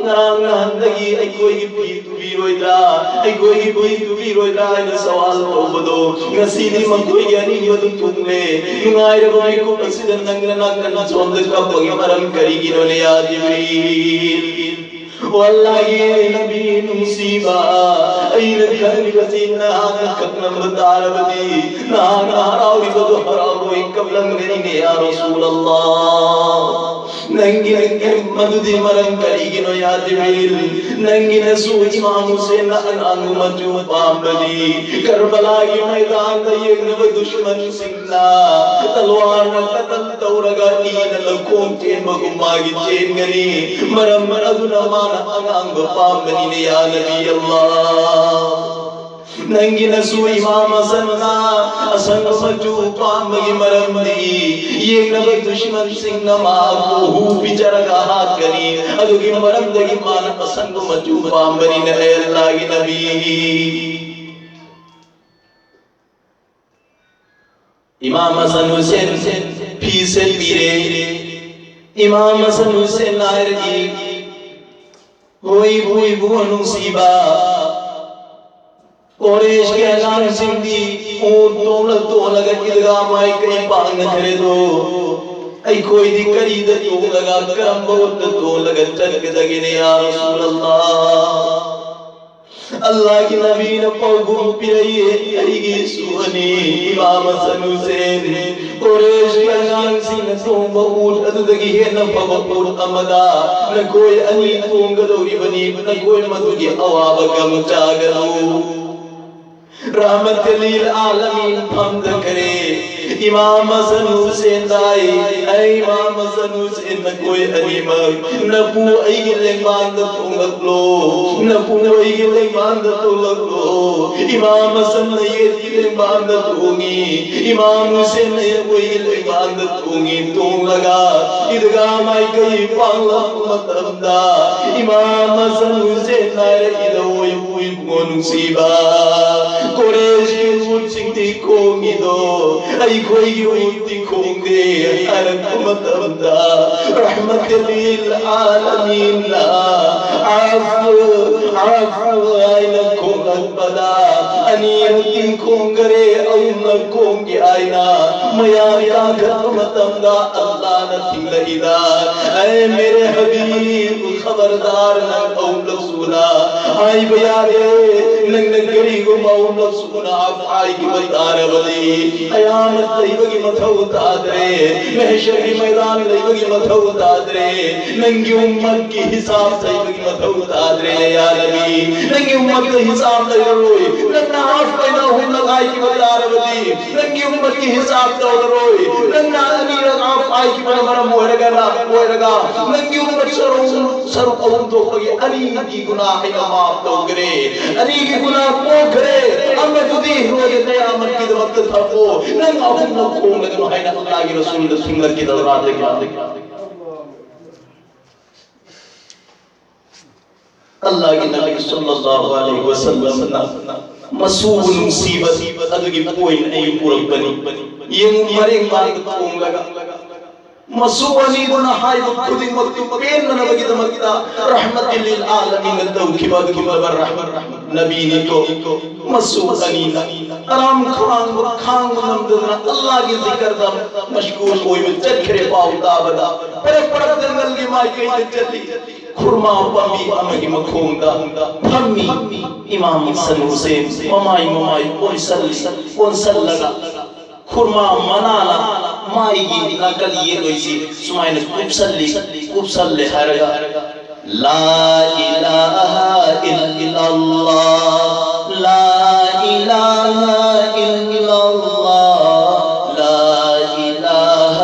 ꯉꯔꯥꯡ ꯅꯍꯥꯟꯗꯒꯤ ꯑꯩꯈꯣꯏꯒꯤ ꯐꯤ ꯇꯨꯕꯤꯔꯣꯏꯗ꯭ꯔꯥ, ꯑꯩꯈꯣꯏꯒꯤ ꯐꯤ ꯇꯨꯕꯤꯔꯣꯏꯗ꯭ꯔꯥ ꯍꯥꯏꯅ ꯁꯋꯥꯜ ꯇꯧꯕꯗꯣ, ꯉꯁꯤꯗꯤ ꯃꯈꯣꯏꯒꯤ ꯑꯅꯤꯡꯕꯗꯨ ꯊꯨꯡꯂꯦ꯫ ꯅꯨꯡꯉꯥꯏꯔꯕ ꯃꯤꯀꯨꯞ ꯑꯁꯤꯗ ꯅꯪꯅ ꯅꯥꯀꯟ ꯁꯣꯝꯗ ꯀꯞꯄꯒꯤ ꯃꯔꯝ ꯀꯔꯤꯒꯤꯅꯣꯅꯦ, ꯌꯥ ꯖꯤꯕ꯭ꯔꯤꯜ? ꯑꯣ ꯑꯜꯂꯥꯍꯒꯤ ꯅꯕꯤ ꯅꯨꯡꯁꯤꯕ, ꯑꯩꯅ ꯈꯜꯂꯤꯕꯁꯤ ꯅꯍꯥꯛꯅ ꯈꯪꯂꯝꯕ ꯇꯥꯔꯕꯗꯤ, ꯅꯍꯥꯛꯅ ꯍꯔꯥꯎꯔꯤꯕꯗꯨ ꯍꯔꯥꯎꯔꯣꯏ, ꯀꯞꯂꯝꯒꯅꯤꯅꯦ, ꯌꯥ ꯔꯁꯨꯂꯜꯂꯥꯍ꯫ ꯅꯪꯒꯤ ꯃꯗꯨꯗꯤ ꯃꯔꯝ ꯀꯔꯤꯒꯤꯅꯣ, ꯌꯥ ꯖꯤꯕ꯭ꯔꯤꯜ? ꯅꯪꯒꯤ ꯅꯁꯨ ꯏꯃꯥꯝ ꯍꯨꯁꯦꯟꯅ ꯑꯉꯥꯡꯕ ꯃꯆꯨ ꯄꯥꯝꯕꯗꯤ, ꯀꯔꯕꯂꯥꯒꯤ ꯃꯩꯗꯥꯟꯗ ꯌꯦꯡꯅꯕ ꯗꯨꯁꯃꯟꯁꯤꯡꯅ ꯇꯜꯋꯥꯔꯅ ꯀꯇꯜ ꯇꯧꯔꯒ, ꯏꯅ ꯂꯧꯈꯣꯡ ꯆꯦꯟꯕꯒꯨꯝ ꯃꯥꯒꯤ ꯆꯦꯟꯒꯅꯤ꯫ ꯃꯔꯝ ꯑꯗꯨꯅ ꯃꯥꯅ ꯑꯉꯥꯡꯕ ꯄꯥꯝꯕꯅꯤꯅꯦ, ꯌꯥ ꯅꯕꯤ ꯑꯜꯂꯥꯍ꯫ ꯅꯪꯒꯤ ꯅꯁꯨ ꯏꯃꯥꯝ ꯍꯁꯟꯅ ꯑꯁꯪꯕ ꯃꯆꯨ ꯄꯥꯝꯕꯒꯤ ꯃꯔꯝꯗꯤ, ꯌꯦꯡꯅꯕ ꯗꯨꯁꯃꯟꯁꯤꯡꯅ ꯃꯍꯥꯛꯄꯨ ꯍꯨ ꯄꯤꯖꯔꯒ ꯍꯥꯠꯀꯅꯤ꯫ ꯑꯗꯨꯒꯤ ꯃꯔꯝꯗꯒꯤ ꯃꯥꯅ ꯑꯁꯪꯕ ꯃꯆꯨ ꯄꯥꯝꯕꯅꯤꯅ, ꯑꯦ ꯑꯜꯂꯥꯍꯒꯤ ꯅꯕꯤ꯫ ꯏꯃꯥꯝ ꯍꯁꯟ ꯍꯨꯁꯦꯟ ꯐꯤ ꯁꯦꯠꯄꯤꯔꯦ꯫ ꯏꯃꯥꯝ ꯍꯁꯟ ꯍꯨꯁꯦꯟ ꯍꯥꯏꯔꯗꯤ, ꯍꯣꯏ, ꯏꯄꯨ ꯏꯕꯨꯡꯉꯣ ꯅꯨꯡꯁꯤꯕ, ꯀꯣꯔꯦꯁꯀꯤ ꯑꯉꯥꯡꯁꯤꯡꯗꯤ ꯎꯠ ꯇꯣꯡꯂ ꯇꯣꯡꯂꯒ ꯏꯗꯒꯥ ꯃꯥꯏꯀꯩ ꯄꯥꯡꯅꯈ꯭ꯔꯦꯗꯣ, ꯑꯩꯈꯣꯏꯗꯤ ꯀꯔꯤꯗ ꯇꯣꯡꯂꯒ, ꯀꯔꯝꯕ ꯎꯠꯇ ꯇꯣꯡꯂꯒ ꯆꯠꯀꯗꯒꯦꯅꯦ, ꯌꯥ ꯔꯁꯨꯂꯜꯂꯥꯍ? ꯑꯜꯂꯥꯍꯒꯤ ꯅꯕꯤꯅ ꯄꯥꯎꯈꯨꯝ ꯄꯤꯔꯛꯏ, ꯑꯩꯒꯤꯁꯨ ꯑꯅꯤ, ꯏꯃꯥꯝ ꯍꯁꯟ ꯍꯨꯁꯦꯟ, ꯀꯨꯔꯦꯁꯀꯤ ꯑꯉꯥꯡꯁꯤꯡꯅ ꯇꯣꯡꯕ ꯎꯠ ꯑꯗꯨꯗꯒꯤ ꯍꯦꯟꯅ ꯐꯕ ꯎꯠ ꯑꯃꯗ ꯅꯈꯣꯏ ꯑꯅꯤ ꯇꯣꯡꯒꯗꯧꯔꯤꯕꯅꯤ, ꯅꯈꯣꯏ ꯃꯗꯨꯒꯤ ꯑꯋꯥꯕ ꯒꯝ ꯆꯥꯒꯅꯨ꯫ ꯔꯍꯃꯇ ꯂꯤꯜ ꯑꯥꯂꯃꯤꯟ ꯐꯝꯊꯈ꯭ꯔꯦ꯫ ꯏꯃꯥꯝ ꯍꯁꯟ ꯍꯨꯁꯦꯟꯗ ꯍꯥꯏ, ꯑꯩ ꯏꯃꯥꯝ ꯍꯁꯟ ꯍꯨꯁꯦꯟ, ꯅꯈꯣꯏ ꯑꯅꯤꯃꯛ ꯅꯄꯨ ꯑꯩꯒꯤ ꯂꯦꯡꯕꯥꯟꯗ ꯇꯣꯡꯂꯛꯂꯣ, ꯅꯄꯨ ꯑꯩꯒꯤ ꯂꯦꯡꯕꯥꯟꯗ ꯇꯣꯡꯂꯛꯂꯣ꯫ ꯏꯃꯥꯝ ꯍꯁꯟꯅ ꯌꯦꯠꯀꯤ ꯂꯦꯡꯕꯥꯟꯗ ꯇꯣꯡꯉꯤ, ꯏꯃꯥꯝ ꯍꯨꯁꯦꯟꯅ ꯑꯣꯏꯒꯤ ꯂꯦꯡꯕꯥꯟꯗ ꯇꯣꯡꯉꯤ꯫ ꯇꯣꯡꯂꯒ ꯏꯗꯒꯥ ꯃꯥꯏꯀꯩ ꯄꯥꯡꯂꯛꯄ ꯃꯇꯝꯗ ꯏꯃꯥꯝ ꯍꯁꯟ ꯍꯨꯁꯦꯟ ꯍꯥꯏꯔꯛꯏꯗ, ꯑꯣꯏ ꯏꯕꯨꯡꯉꯣ ꯅꯨꯡꯁꯤꯕ, ꯀꯨꯔꯦꯁꯀꯤ ꯎꯠꯁꯤꯡꯗꯤ ꯈꯣꯡꯉꯤꯗꯣ ꯑꯩꯈꯣꯏꯒꯤ ꯎꯠꯇꯤ ꯈꯣꯡꯗꯦ ꯍꯥꯏꯔꯛꯄ ꯃꯇꯝꯗ, ꯔꯍꯃꯇ ꯂꯤꯜ ꯑꯥꯂꯃꯤꯟꯅ ꯑꯐꯨ, ꯑꯐꯨ ꯍꯥꯏꯅ ꯈꯣꯡꯂꯛꯄꯗ, ꯑꯅꯤꯔꯛꯇꯤ ꯈꯣꯡꯈꯔꯦ, ꯑꯍꯨꯝꯂꯛ ꯈꯣꯡꯒꯦ ꯍꯥꯏꯅ ꯃꯌꯥꯝ ꯀꯥꯈꯠꯄ ꯃꯇꯝꯗ ꯑꯜꯂꯥꯍꯅ ꯊꯤꯡꯂꯛꯏꯗ, ꯑꯦ ꯃꯦꯔꯦ ꯍꯕꯤꯕ, ꯈꯕꯔꯗꯥꯔ, ꯅꯪ ꯑꯍꯨꯝꯂꯛ ꯁꯨꯅ ꯍꯥꯏꯕ ꯌꯥꯗꯦ꯫ ꯅꯪꯅ ꯀꯔꯤꯒꯨꯝꯕ ꯑꯍꯨꯝꯂꯛ ꯁꯨꯅ ꯑꯐ ꯍꯥꯏꯈꯤꯕ ꯇꯥꯔꯕꯗꯤ, ꯀꯌꯥꯃꯠ ꯂꯩꯕꯒꯤ ꯃꯊꯧ ꯇꯥꯗ꯭ꯔꯦ, ꯃꯍꯁꯔꯒꯤ ꯃꯩꯗꯥꯟ ꯂꯩꯕꯒꯤ ꯃꯊꯧ ꯇꯥꯗ꯭ꯔꯦ, ꯅꯪꯒꯤ ꯎꯝꯃꯠꯀꯤ ꯍꯤꯁꯥꯕ ꯂꯩꯕꯒꯤ ꯃꯊꯧ ꯇꯥꯗ꯭ꯔꯦ꯫ ꯌꯥ ꯅꯕꯤ, ꯅꯪꯒꯤ ꯎꯝꯃꯠꯇ ꯍꯤꯁꯥꯕ ꯂꯩꯔꯔꯣꯏ꯫ ꯅꯪꯅ ꯑꯐ ꯑꯣꯏꯅ ꯑꯍꯨꯝꯂꯛ ꯍꯥꯏꯈꯤꯕ ꯇꯥꯔꯕꯗꯤ, ꯅꯪꯒꯤ ꯎꯝꯃꯠꯀꯤ ꯍꯤꯁꯥꯕ ꯇꯧꯔꯔꯣꯏ꯫ ꯅꯪꯅ ꯑꯅꯤꯔꯛ ꯑꯐ ꯍꯥꯏꯈꯤꯕꯅ ꯃꯔꯝ ꯑꯣꯏꯔꯒ, ꯑꯣꯏꯔꯒ ꯅꯪꯒꯤ ꯎꯝꯃꯠ ꯁꯔꯨꯛ, ꯁꯔꯨꯛ ꯑꯍꯨꯝ ꯊꯣꯛꯄꯒꯤ ꯑꯅꯤꯒꯤ ꯒꯨꯅꯥꯍ ꯑꯩꯅ ꯃꯥꯐ ꯇꯧꯈ꯭ꯔꯦ꯫ ꯑꯅꯤꯒꯤ ꯒꯨꯅꯥꯍ ꯀꯣꯛꯈ꯭ꯔꯦ꯫ ꯑꯃꯗꯨꯗꯤ ꯍꯣꯔꯦꯟ ꯀꯌꯥꯃꯠꯀꯤꯗꯃꯛꯇ ꯊꯝꯃꯣ꯫ ꯅꯪ ꯑꯍꯨꯝꯂꯛ ꯈꯣꯡꯂꯒꯅꯨ ꯍꯥꯏꯅ ꯑꯜꯂꯥꯍꯒꯤ ꯔꯁꯨꯜꯗ ꯊꯤꯡꯂꯛꯈꯤꯗꯕ꯭ꯔꯥ? ꯑꯗꯒꯤ ꯑꯜꯂꯥꯍꯒꯤ ꯅꯕꯤ ꯁꯜꯂꯜꯂꯥꯍꯨ ꯑꯂꯩꯍꯤ ꯋꯁꯜꯂꯝꯅ ꯃꯁꯨꯕꯨ ꯅꯨꯡꯁꯤꯕ ꯑꯗꯨꯒꯤ ꯄꯣꯏꯟ ꯑꯩ ꯄꯨꯔꯛꯄꯅꯤ꯫ ꯌꯦꯡꯉꯨ, ꯃꯔꯦꯡ ꯃꯥꯡꯗ ꯇꯣꯡꯂꯒ ꯃꯁꯨ ꯑꯅꯤꯗꯨꯅ ꯍꯥꯏꯕ ꯈꯨꯗꯤꯡꯃꯛꯇꯨ ꯄꯦꯟꯅꯅꯕꯒꯤꯗꯃꯛꯇ ꯔꯍꯃꯇꯤꯜ ꯂꯤꯜ ꯑꯥꯂꯃꯤꯟꯅ ꯇꯧꯈꯤꯕ ꯑꯗꯨꯒꯨꯝꯂꯕ ꯔꯍꯃꯠ ꯅꯕꯤꯅꯤꯀꯣ꯫ ꯃꯁꯨ ꯑꯅꯤꯅ ꯑꯔꯥꯝ ꯈꯥꯡꯕ, ꯈꯥꯡꯕ ꯉꯝꯗꯗꯅ ꯑꯜꯂꯥꯍꯒꯤ ꯖꯤꯀꯔꯗ ꯃꯁꯒꯨꯜ ꯑꯣꯏꯕ ꯆꯠꯈ꯭ꯔꯦ꯫ ꯄꯥꯎ ꯇꯥꯕꯗ ꯄꯔꯛ ꯄꯔꯛ ꯖꯪꯒꯜꯒꯤ ꯃꯥꯏꯀꯩꯗ ꯆꯠꯂꯤ꯫ ꯈꯨꯔꯃꯥ ꯄꯥꯝꯕꯤ ꯑꯃꯒꯤ ꯃꯈꯣꯡꯗ ꯐꯝꯃꯤ꯫ ꯏꯃꯥꯝ ꯍꯁꯟ ꯍꯨꯁꯦꯟ ꯃꯃꯥꯏ ꯃꯃꯥꯏ ꯑꯣꯟꯁꯜꯂꯤ꯫ ꯑꯣꯟꯁꯜꯂꯒ ꯈꯨꯔꯃꯥ ꯃꯅꯥꯅ ꯃꯥꯏꯒꯤ ꯅꯥꯀꯜ ꯌꯦꯠꯂꯣꯏꯁꯤ ꯁꯨꯃꯥꯏꯅ ꯀꯨꯞꯁꯜꯂꯤ꯫ ꯀꯨꯞꯁꯜꯂꯦ ꯍꯥꯏꯔꯒ لا إله إلا الله، لا إله إلا الله، لا إله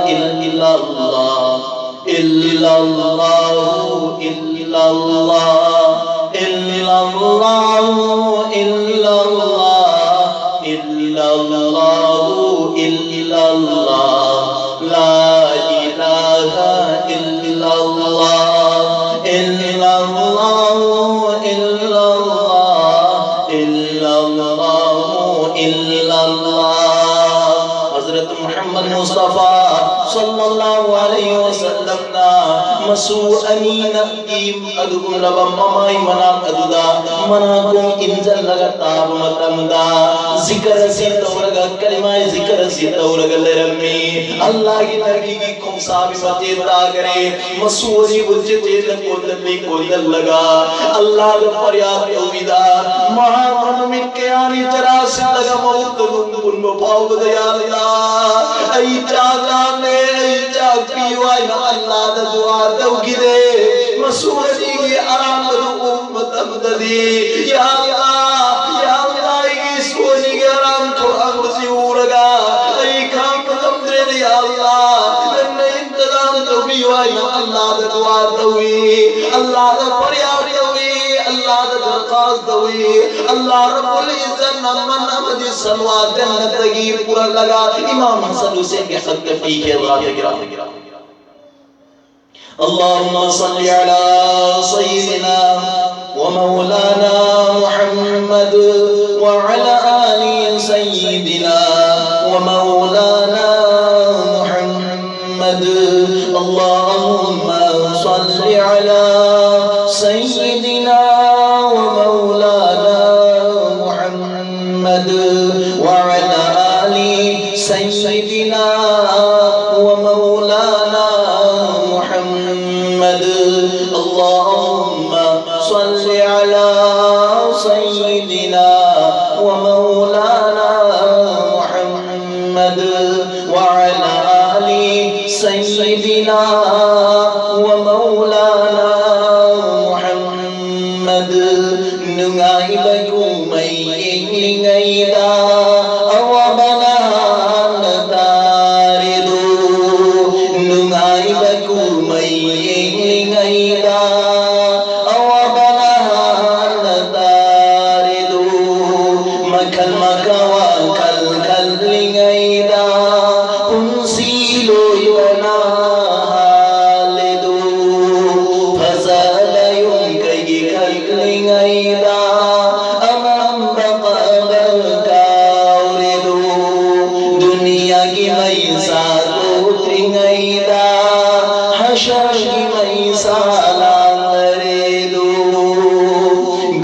إلا الله، إلا الله، إلا الله، إلا الله، إلا الله، إلا الله، إلا الله، لا إله إلا الله، إلا الله، إلا الله، إلا الله، إلا الله. ꯍꯖꯔꯠ ꯃꯨꯍꯝꯃꯗ ꯃꯨꯁꯇꯐꯥ ꯁꯜꯂꯜꯂꯥꯍꯨ ꯑꯂꯩꯍꯤ ꯋꯥꯁꯜꯂꯝꯅ ꯃꯁꯨ ꯑꯅꯤꯅ ꯏꯝ ꯑꯗꯨꯒꯨꯝꯂꯕ ꯃꯃꯥꯏ ꯃꯅꯥꯛ ꯑꯗꯨꯗ ꯃꯅꯥꯀꯣꯡ ꯏꯟꯖꯜꯂꯒ ꯇꯥꯕ ꯃꯇꯝꯗ ꯖꯤꯀꯔ ꯑꯁꯤ ꯇꯧꯔꯒ ꯀꯂꯤꯃꯥ ꯖꯤꯀꯔ ꯑꯁꯤ ꯇꯧꯔꯒ ꯂꯩꯔꯝꯃꯤ꯫ ꯑꯜꯂꯥꯍꯒꯤ ꯅꯕꯤꯒꯤ ꯈꯣꯡꯁꯥꯕꯤ ꯃꯇꯦ ꯇꯥꯈꯔꯦ꯫ ꯃꯁꯨ ꯑꯅꯤꯕꯨ ꯆꯦꯆꯦꯅ ꯀꯣꯟꯗꯜꯂꯤ ꯀꯣꯟꯗꯜꯂꯒ ꯑꯜꯂꯥꯍꯗ ꯐꯔꯤꯌꯥꯗ ꯇꯧꯕꯤꯗ ꯃꯍꯥꯛꯅ ꯅꯨꯃꯤꯠ ꯀꯌꯥꯅꯤ ꯆꯔꯥ ꯁꯤꯜꯂꯒ ꯃꯕꯨꯛꯇ ꯅꯨꯡ ꯐꯨꯟꯕ ꯐꯥꯎꯕꯗ ꯌꯥ ꯑꯜꯂꯥꯍ ꯑꯩ ꯆꯥꯛ ꯂꯥꯝꯃꯦ ꯑꯩ ꯆꯥꯛ ꯄꯤꯌꯨ ꯍꯥꯏꯅ ꯑꯜꯂꯥꯍꯗ ꯗꯨꯋꯥ ꯇꯧꯈꯤꯗꯦ꯫ ꯃꯁꯨ ꯑꯅꯤꯒꯤ ꯑꯔꯥꯝꯕꯗꯨ ꯎꯕ ꯃꯇꯝꯗꯗꯤ ꯌꯥ ꯑꯜꯂꯥꯍ ꯌꯥ ꯑꯜꯂꯥꯍ ꯑꯩꯒꯤ ꯏꯁꯨ ꯑꯅꯤꯒꯤ ꯑꯔꯥꯝ ꯊꯣꯛꯂꯛꯄꯁꯤ ꯎꯔꯒ ꯑꯩ ꯈꯥꯡꯕ ꯉꯝꯗ꯭ꯔꯦꯅꯦ ꯌꯥ ꯑꯜꯂꯥꯍ ꯅꯪꯅ ꯏꯟꯇꯖꯥꯝ ꯇꯧꯕꯤꯌꯨ ꯍꯥꯏꯅ ꯑꯜꯂꯥꯍꯗ ꯗꯨꯋꯥ ꯇꯧꯏ꯫ ꯑꯜꯂꯥꯍꯗ ꯐꯔꯤꯌꯥꯗ ꯇꯧꯏ꯫ ꯑꯜꯂꯥꯍꯗ ꯗꯔꯈꯥꯁ ꯇꯧꯏ꯫ ꯑꯜꯂꯥꯍ ꯔꯕꯨꯜ ꯏꯖ꯭ꯖꯠꯅ ꯃꯟ ꯑꯃꯗꯤ ꯁꯜꯋꯥ ꯖꯟꯅꯠꯇꯒꯤ ꯄꯨꯔꯛꯂꯒ ꯏꯃꯥꯝ ꯍꯁꯟ ꯍꯨꯁꯦꯟꯒꯤ ꯈꯛꯇ ꯄꯤꯈꯤ꯫ ꯑꯜꯂꯥꯍ ꯇꯒꯤꯔꯥ اللهم صل على سيدنا ومولانا محمد وعلى آل سيدنا ومولانا محمد. اللهم صل على سيدنا ومولانا محمد وعلى آل سيدنا ومولانا محمد. ومولانا محمد. ꯅꯨꯡꯉꯥꯏꯕ ꯀꯨꯝꯍꯩ ꯌꯦꯡꯂꯤꯉꯩꯗ ꯑꯋꯥꯕꯅ ꯍꯥꯟꯅ ꯇꯥꯔꯦꯗꯣ꯫ ꯅꯨꯡꯉꯥꯏꯕ ꯀꯨꯝꯍꯩ ꯌꯦꯡꯂꯤꯉꯩꯗ ꯑꯋꯥꯕꯅ ꯍꯥꯟꯅ ꯇꯥꯔꯦꯗꯣ꯫ ꯃꯈꯜ ꯃꯈꯥ ꯋꯥꯈꯜ ꯈꯜꯂꯤꯉꯩꯗ ꯄꯨꯟꯁꯤ ꯂꯣꯏꯕꯅ ꯍꯥꯜꯂꯦꯗꯣ꯫ ꯐꯖꯕ ꯌꯨꯝ ꯀꯩꯒꯤ ꯈꯜꯂꯤꯉꯩꯗ ꯑꯃꯝꯕ ꯀꯕꯔ ꯀꯥꯎꯔꯦꯗꯣ꯫ ꯗꯨꯅꯤꯌꯥꯒꯤ ꯃꯩꯁꯥ ꯊꯣꯛꯇ꯭ꯔꯤꯉꯩꯗ ꯍꯁꯔꯒꯤ ꯃꯩꯁꯥ ꯂꯥꯡꯂꯔꯦꯗꯣ꯫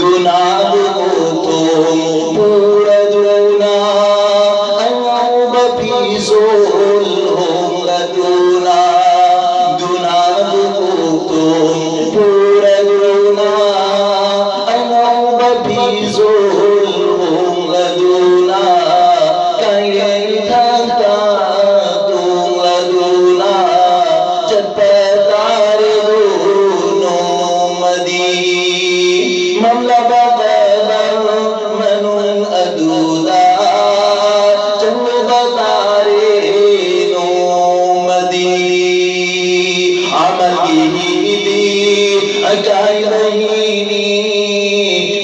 ꯒꯨꯅꯥꯕꯨ ꯀꯣꯛꯊꯣꯡ ꯄꯨꯔꯗꯨꯅ ꯑꯉꯧꯕ ꯐꯤꯖꯣꯜ ꯍꯣꯡꯂꯗꯨꯅ꯫ ꯒꯨꯅꯥꯕꯨ ꯀꯣꯛꯊꯣꯡ ꯄꯨꯔꯗꯨꯅ ꯑꯉꯧꯕ ꯐꯤꯖꯣꯜ ꯍꯣꯡꯂꯗꯨꯅ꯫ ꯀꯩꯔꯦꯜ ꯊꯛꯇ ꯇꯣꯡꯂꯗꯨꯅ ꯆꯠꯄ ꯇꯥꯔꯦꯗꯣ ꯅꯣꯡꯃꯗꯤ꯫ ꯃꯝꯂꯕ ꯀꯕꯔ ꯃꯅꯨꯡ ꯑꯗꯨꯗ ꯆꯪꯂꯨꯕ ꯇꯥꯔꯦ ꯅꯣꯡꯃꯗꯤ꯫ ꯑꯃꯜꯒꯤ ꯍꯤꯗꯤ ꯑꯀꯥꯏꯕ ꯍꯤꯅꯤ,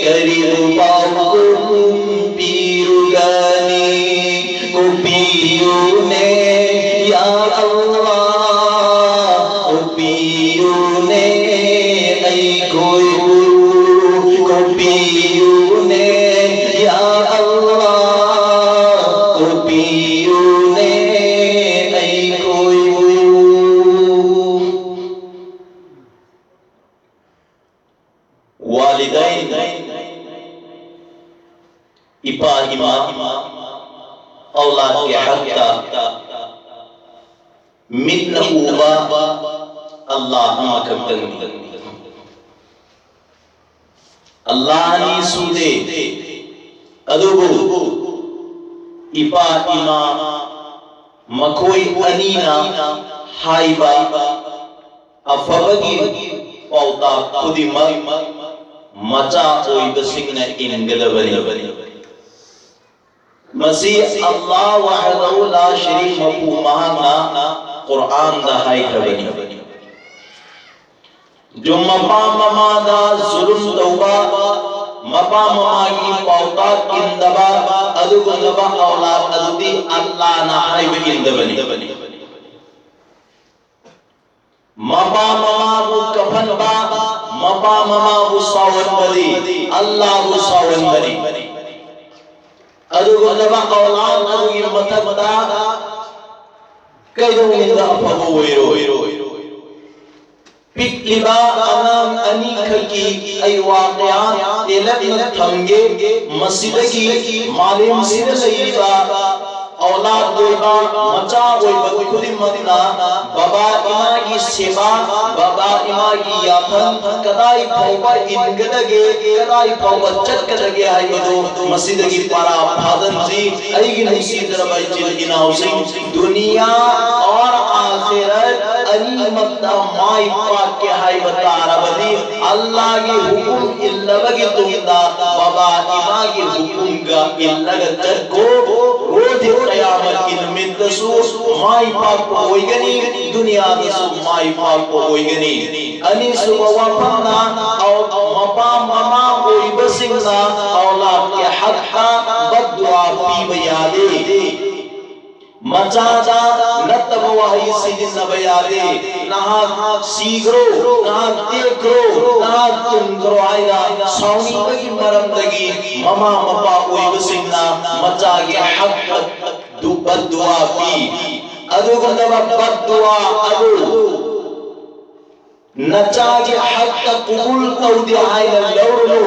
ꯀꯔꯤꯕꯨ ꯄꯥꯎꯈꯨꯝ ꯄꯤꯔꯨꯒꯅꯤ? ꯀꯣꯛꯄꯤꯌꯨꯅꯦ ꯌꯥ ꯑꯜꯂꯥ, ꯀꯣꯛꯄꯤꯌꯨꯅꯦ ꯑꯩꯈꯣꯏꯕꯨ꯫ ꯀꯣꯛꯄꯤꯌꯨꯅꯦ ꯌꯥ ꯑꯜꯂꯥ, ꯀꯣꯛꯄꯤꯌꯨꯅꯦ ꯑꯩꯈꯣꯏꯕꯨ꯫ ꯋꯥꯂꯤꯗꯥꯏꯟ, ꯏꯄꯥ ꯏꯃꯥ, ꯑꯧꯂꯥꯗꯀꯤ ꯍꯛꯇ ꯃꯤꯠꯅ ꯎꯕ ꯑꯜꯂꯥꯍ ꯑꯃꯈꯛꯇꯪꯅꯤ꯫ ꯑꯜꯂꯥꯍ ꯑꯅꯤ ꯁꯨꯗꯦ꯫ ꯑꯗꯨꯕꯨ ꯏꯄꯥ ꯏꯃꯥ ꯃꯈꯣꯏ ꯑꯅꯤꯅ ꯍꯥꯏꯕ ꯑꯐꯕꯒꯤ ꯄꯥꯎꯇꯥꯛ ꯈꯨꯗꯤꯡꯃꯛ ꯃꯆꯥ ꯑꯣꯏꯕꯁꯤꯡꯅ ꯏꯟꯒꯗꯕꯅꯤ꯫ ꯃꯁꯤ ꯑꯜꯂꯥꯍ ꯋꯥꯍꯗꯍꯨ ꯂꯥ ꯁꯔꯤꯛ ꯃꯄꯨ ꯃꯍꯥꯛꯅ ꯀꯨꯔꯑꯥꯟꯗ ꯍꯥꯏꯈ꯭ꯔꯕꯅꯤ꯫ ꯌꯨꯝ ꯃꯄꯥ ꯃꯃꯥꯗ ꯖꯨꯂꯨꯝ ꯇꯧꯕ, ꯃꯄꯥ ꯃꯃꯥꯒꯤ ꯄꯥꯎꯇꯥꯛ ꯏꯟꯗꯕ, ꯑꯗꯨꯒꯨꯝꯂꯕ ꯑꯧꯂꯥꯗ ꯑꯗꯨꯗꯤ ꯑꯜꯂꯥꯍꯅ ꯍꯥꯏꯕ ꯏꯟꯗꯕꯅꯤ꯫ ꯃꯄꯥ ꯃꯃꯥꯕꯨ ꯀꯞꯍꯟꯕ, ꯃꯄꯥ ꯃꯃꯥꯕꯨ ꯁꯥꯎꯍꯟꯕꯗꯤ ꯑꯜꯂꯥꯍꯕꯨ ꯁꯥꯎꯍꯟꯕꯅꯤ꯫ ꯑꯗꯨꯒꯨꯝꯂꯕ ꯑꯧꯂꯥꯗ ꯑꯗꯨꯒꯤ ꯃꯊꯛꯇ ꯀꯩꯗꯧꯅꯨꯡꯗ ꯑꯐꯕ ꯑꯣꯏꯔꯣꯏ꯫ ꯄꯤꯛꯂꯤꯕ ꯑꯉꯥꯡ ꯑꯅꯤꯈꯛꯀꯤ ꯑꯩ ꯋꯥ ꯀꯌꯥ ꯇꯦꯜꯂꯞꯅ ꯊꯝꯒꯦ꯫ ꯃꯁꯤꯗꯒꯤ ꯃꯥꯂꯦꯝꯁꯤꯗ ꯂꯩꯔꯤꯕ ꯑꯧꯂꯥꯗ ꯑꯣꯏꯕ, ꯃꯆꯥ ꯑꯣꯏꯕ ꯈꯨꯗꯤꯡꯃꯛꯅ ꯕꯕꯥ ꯏꯃꯥꯒꯤ ꯁꯦꯕꯥ, ꯕꯕꯥ ꯏꯃꯥꯒꯤ ꯌꯥꯊꯪ ꯀꯗꯥꯏ ꯐꯥꯎꯕ ꯏꯟꯒꯗꯒꯦ, ꯀꯗꯥꯏ ꯐꯥꯎꯕ ꯆꯠꯀꯗꯒꯦ ꯍꯥꯏꯕꯗꯨ ꯃꯁꯤꯗꯒꯤ ꯄꯔꯥ ꯐꯥꯗꯟꯁꯤ꯫ ꯑꯩꯒꯤ ꯅꯨꯡꯁꯤꯖꯔꯕ ꯏꯆꯤꯜ ꯏꯅꯥꯎꯁꯤꯡ, ꯗꯨꯅꯤꯌꯥ ꯑꯣꯔ ꯑꯥꯈꯤꯔꯠ ꯑꯅꯤꯃꯛꯇ ꯃꯥꯏ ꯄꯥꯛꯀꯦ ꯍꯥꯏꯕ ꯇꯥꯔꯕꯗꯤ ꯑꯜꯂꯥꯍꯒꯤ ꯍꯨꯀꯨꯝ ꯏꯜꯂꯕꯒꯤ ꯇꯨꯡꯗ ꯕꯕꯥ ꯏꯃꯥꯒꯤ ꯍꯨꯀꯨꯝꯒ ꯏꯜꯂꯒ ꯆꯠꯀꯣ꯫ ꯔꯣꯖꯦ ꯀꯌꯥꯃꯠꯀꯤ ꯅꯨꯃꯤꯠꯇꯁꯨ ꯃꯥꯏ ꯄꯥꯛꯄ ꯑꯣꯏꯒꯅꯤ, ꯗꯨꯅꯤꯌꯥꯗꯁꯨ ꯃꯥꯏ ꯄꯥꯛꯄ ꯑꯣꯏꯒꯅꯤ꯫ ꯑꯅꯤꯁꯨꯕ ꯋꯥꯐꯝꯅ, ꯑꯧ-, ꯃꯄꯥ ꯃꯃꯥ ꯑꯣꯏꯕꯁꯤꯡꯅ ꯑꯧꯂꯥꯗꯀꯤ ꯍꯛꯇ ꯕꯗꯗꯨꯋꯥ ꯄꯤꯕ ꯌꯥꯗꯦ꯫ ꯃꯆꯥꯗ ꯅꯠꯇꯕ ꯋꯥꯍꯩ ꯁꯤꯖꯤꯟꯅꯕ ꯌꯥꯗꯦ꯫ ꯅꯍꯥꯛ ꯁꯤꯈ꯭ꯔꯣ, ꯅꯍꯥꯛ ꯇꯦꯛꯈ꯭ꯔꯣ, ꯅꯍꯥꯛ ꯇꯨꯝꯈ꯭ꯔꯣ ꯍꯥꯏꯅ ꯁꯥꯎꯅꯤꯡꯕꯒꯤ ꯃꯔꯝꯗꯒꯤ ꯃꯃꯥ ꯃꯄꯥ ꯑꯣꯏꯕꯁꯤꯡꯅ ꯃꯆꯥꯒꯤ ꯍꯛꯇ ꯗꯨ-, ꯕꯗꯗꯨꯋꯥ ꯄꯤ꯫ ꯑꯗꯨꯒꯨꯝꯂꯕ ꯕꯗꯗꯨꯋꯥ ꯑꯗꯨ ꯅꯆꯥꯒꯤ ꯍꯛꯇ ꯀꯨꯕꯨꯜ ꯇꯧꯗꯦ ꯍꯥꯏꯅ ꯂꯧꯔꯨꯅꯨ꯫